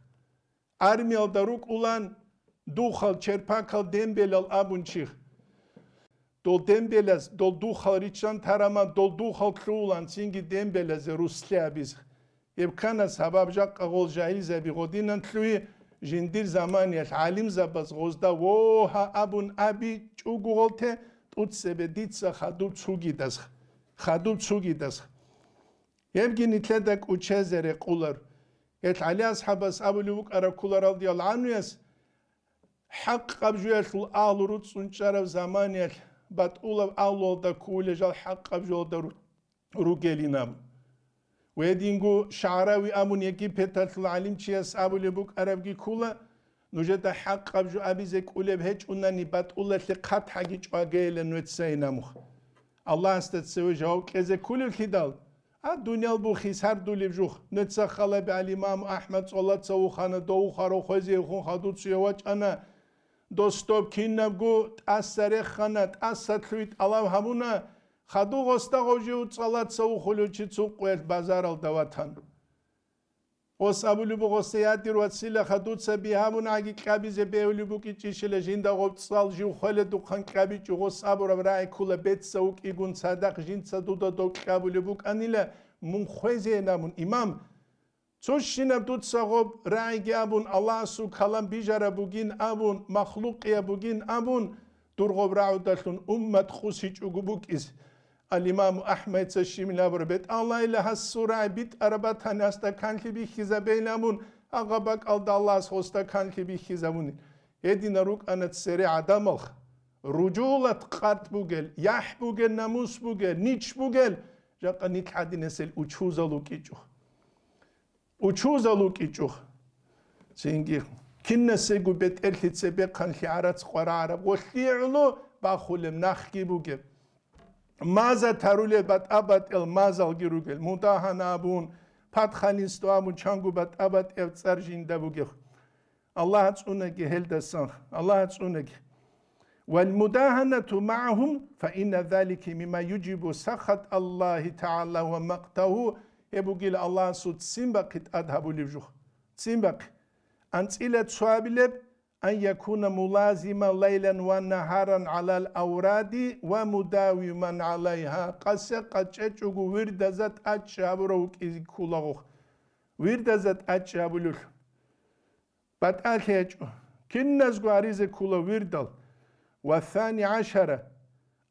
Армиялда рукӀулан духал черпакал дембелал абун чи. Дол дембелаз, дол духал риччан тараман, дол духал лъугьулан цинги дембелазе русле абизе. Гьеб ккана сабаб жакъа гъол жагьилзаби гъодинан лъугьи, жиндир заманиялъ гӀалимзабаз гъозда вогьа абун абичӀого гъолте, тӀуцебе дица хадуб цугидасха, хадуб цугидасха. Гьебги нилъеда кӀучезе рекъулар. Гьелъ ГӀали асхӀабас абулев вукӀараб ккола радияллагьу гӀанхуяс, хӀакъаб жуялъул агьлу руцӀцӀун чӀараб заманиялъ батӀулаб агьлуялда кколел жал хӀакъаб жуялда ру-, ругелин абун. Гьединго ШагӀрави абун Египеталъул гӀалимчияс абулеб букӀарабги ккола, нужеда хӀакъаб жо абизе кӀолеб гьечӀунани, батӀулалъе хъатхӀаги чӀвагейилан веццайин амухъ. Аллагьасда цеве жаваб кьезе кколевлъидал, а дуниял бухис гьардулеб жух, нуца халаби ал-Имаму АхӀмад цӀолаца вухана, дов вухарав хвезехун хадуцуе вачӀана, дос доб кинабго тӀаса рехана, тӀаса лъугьи тӀалаб гьабуна, хаду гъосда гъов жив цӀолаца вухулев чи цо къоялъ базаралда ватан. Гъос абулеб буго, гъосда: «Я, дир вацила, хадуца би гьабун гӀаги кьабизе бегьулеб букӀичӀищила, жинда гъоб цӀал жив хвеледухъан кьабичӀо». Гъос абураб рагӀи ккола: «Бецав вукӀигун цадахъ жинца дуда дов кьабулеб букӀанила, мун хвезейин абун, имам. Цо щинаб дуца гъоб рагӀиги абун, Аллагьасул калам бижараб бугин абун, махлукъияб бугин абун, дур гъоб рагӀудалъун уммат къусичӀого букӀизе». Ал-Имаму АхӀмадица щибин абура: «БетӀалайила гьасул рагӀи битӀараб батани, гьасда канлъи бихьизабейилан абун, агъа бакӀалда Аллагьас гъосда канлъи бихьизабунин». Гьединал рукӀана цере гӀадамалха. Ружулат къарт бугел, яхӀ бугел, намус бугел, нич бугел, Жакъа нилъ гӀадинасел учузал вукӀичӀо. Учузал вукӀичӀо. Цинги кинасего бетӀерлъи цебехъанлъи гӀарац къварагӀараб, гъолъие гӀоло бахулеб нахги бугеб. Маза тарулел батӀа-батӀиял мазалги ругел, мудагьана абун, падхалинство абун, чанго батӀа-батӀияб цӀар жинда бугеб. Аллагь цӀунаги гьелдасан, Аллагь цӀунаги. والمداهنة معهم فإن ذلك مما يوجب سخط الله تعالى ومقته. Гьеб бугила Аллагьасул ццин бахъи тӀад гьабулеб жо. Ццин бахъи. АнцӀила цоабилеб, أن يكون ملازما ليلا ونهارا على الأوراد ومداوما عليها. Къасе къачӀечӀого вирдазда тӀачӀи гьабурав вукӀизе кколаго. Вирдазда тӀачӀи гьабулел. БатӀалъи гьечӀо. Киназго гьаризе ккола вирдал. والثاني عشر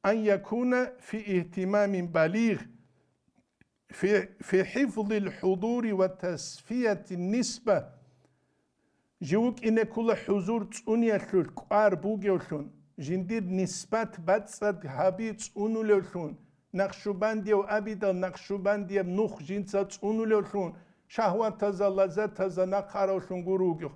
أن يكون في اهتمام بالغ في، في حفظ الحضور وتصفية النسبة. Жив вукӀине ккола хӀузур цӀуниялъулъ кӀвар бугевлъун, жиндир нисбат бацӀцӀад гьаби цӀунулевлъун, накъшубандияв абидал накъшубандияб нух жинца цӀунулевлъун, шагьватазда, лаззатазда нахъаравлъун гуро вугев.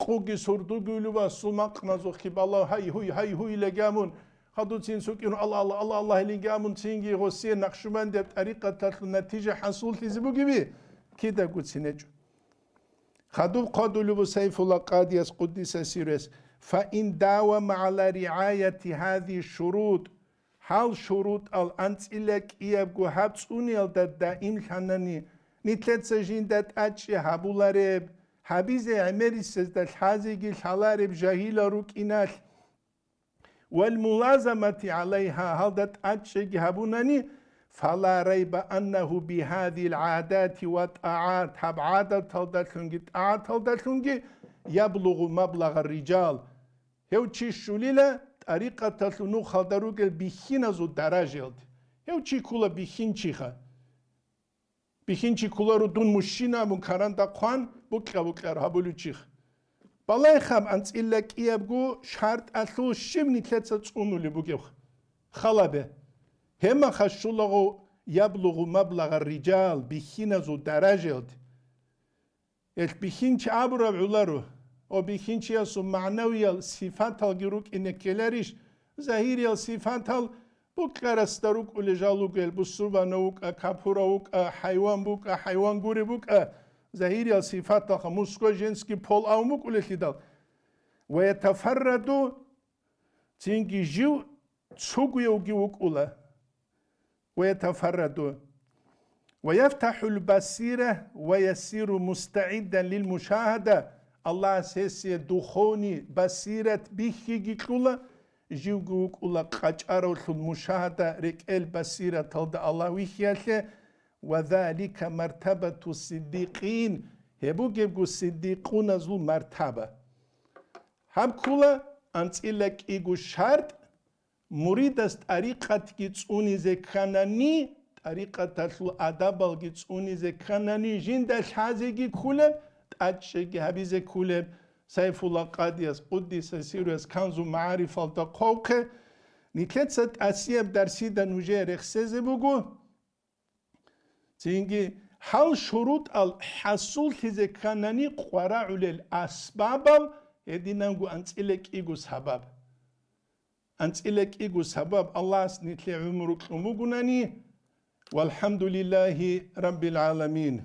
Къуги сурдуги улев ва сумакъназухъе балагь гьай-гьуй, гьай-гьуй илеги амун, хадуцин сукӀин Аллагь, Аллагь, Аллагь, Аллагь илинги амун цинги гъосие накъшубандияб тӀарикъаталъул натижа хӀасуллъизе бугеби? Кидаго цин гьечӀо. Хадуб хъвадулев Сайфулла Къадияс, къуддиса сирругьу: فإن داوم على رعاية هذه الشروط, гьал шурутӀал анцӀила кӀиябго гьаб цӀуниялда даимлъанани, нилъеца жинда тӀачӀи гьабулареб, гьабизе гӀемерисезда лъазеги лъалареб жагьилал рукӀиналъ, والملازمة عليها, гьалда тӀачӀиги гьабунани, فلا ريب أنه بهذه العادات والطاعات, гьаб гӀадаталдалъунги тӀагӀаталдалъунги يبلغ مبلغ الرجال, гьев чи щулила тӀарикъаталъул нухалда ругел бихьиназул даражаялде. Гьев чи ккола бихьинчиха. Бихьинчи кколаро дун мужчина абун каранда хъван, букьа-букьар гьабулев чихъ. Балагье хаб анцӀила кӀиябго шартӀалъул щиб нилъеца цӀунулеб бугеб халабе. Гьебмаха щулаго يبلغ مبلغ الرجال, бихьиназул даражаялде. Гьелъ бихьинчи абураб гӀоларо, ва бихьинчиясул магӀнавиял сифаталги рукӀине ккеларищ, загьириял сифатал букьарасда рукӀулел жал ругел, бусурбанав вукӀа, капурав вукӀа, хӀайван букӀа, хӀайван гуреб букӀа, загьириял сифаталха мужской, женский пол абун букӀулелъидал. ويتفرد, цинги жив цугуявги вукӀула. ويتفرد ويفتح البصيرة ويصير مستعدا للمشاهدة. Аллагьас гьесие духовный басират бихьиги кьула, живги вукӀула къачӀаравлъун мушагьада рекӀел басираталда Аллагь вихьиялъе, وذلك مرتبة الصديقين, гьеб бугебго сиддикъуназул мартаба. Гьаб ккула анцӀила кӀиго шартӀ, муридас тӀарикъатги цӀунизе кканани, тӀарикъаталъул адабалги цӀунизе кканани, жинда лъазеги кколеб, тӀачӀиги гьабизе кколеб. Сайфулла Къадияс, къуддиса сирругьу, Канзу магӀарифалда хъвавухъе, нилъеца тӀасияб дарсида нужее рехсезе буго. Цинги гьал шурутӀал хӀасуллъизе кканани къварагӀулел асбабал, гьединанго анцӀила кӀиго сабаб. АнцӀила кӀиго сабаб Аллагьас нилъее гӀумру кьун бугунани, валхӀамдулиллагьи раббил гӀаламин.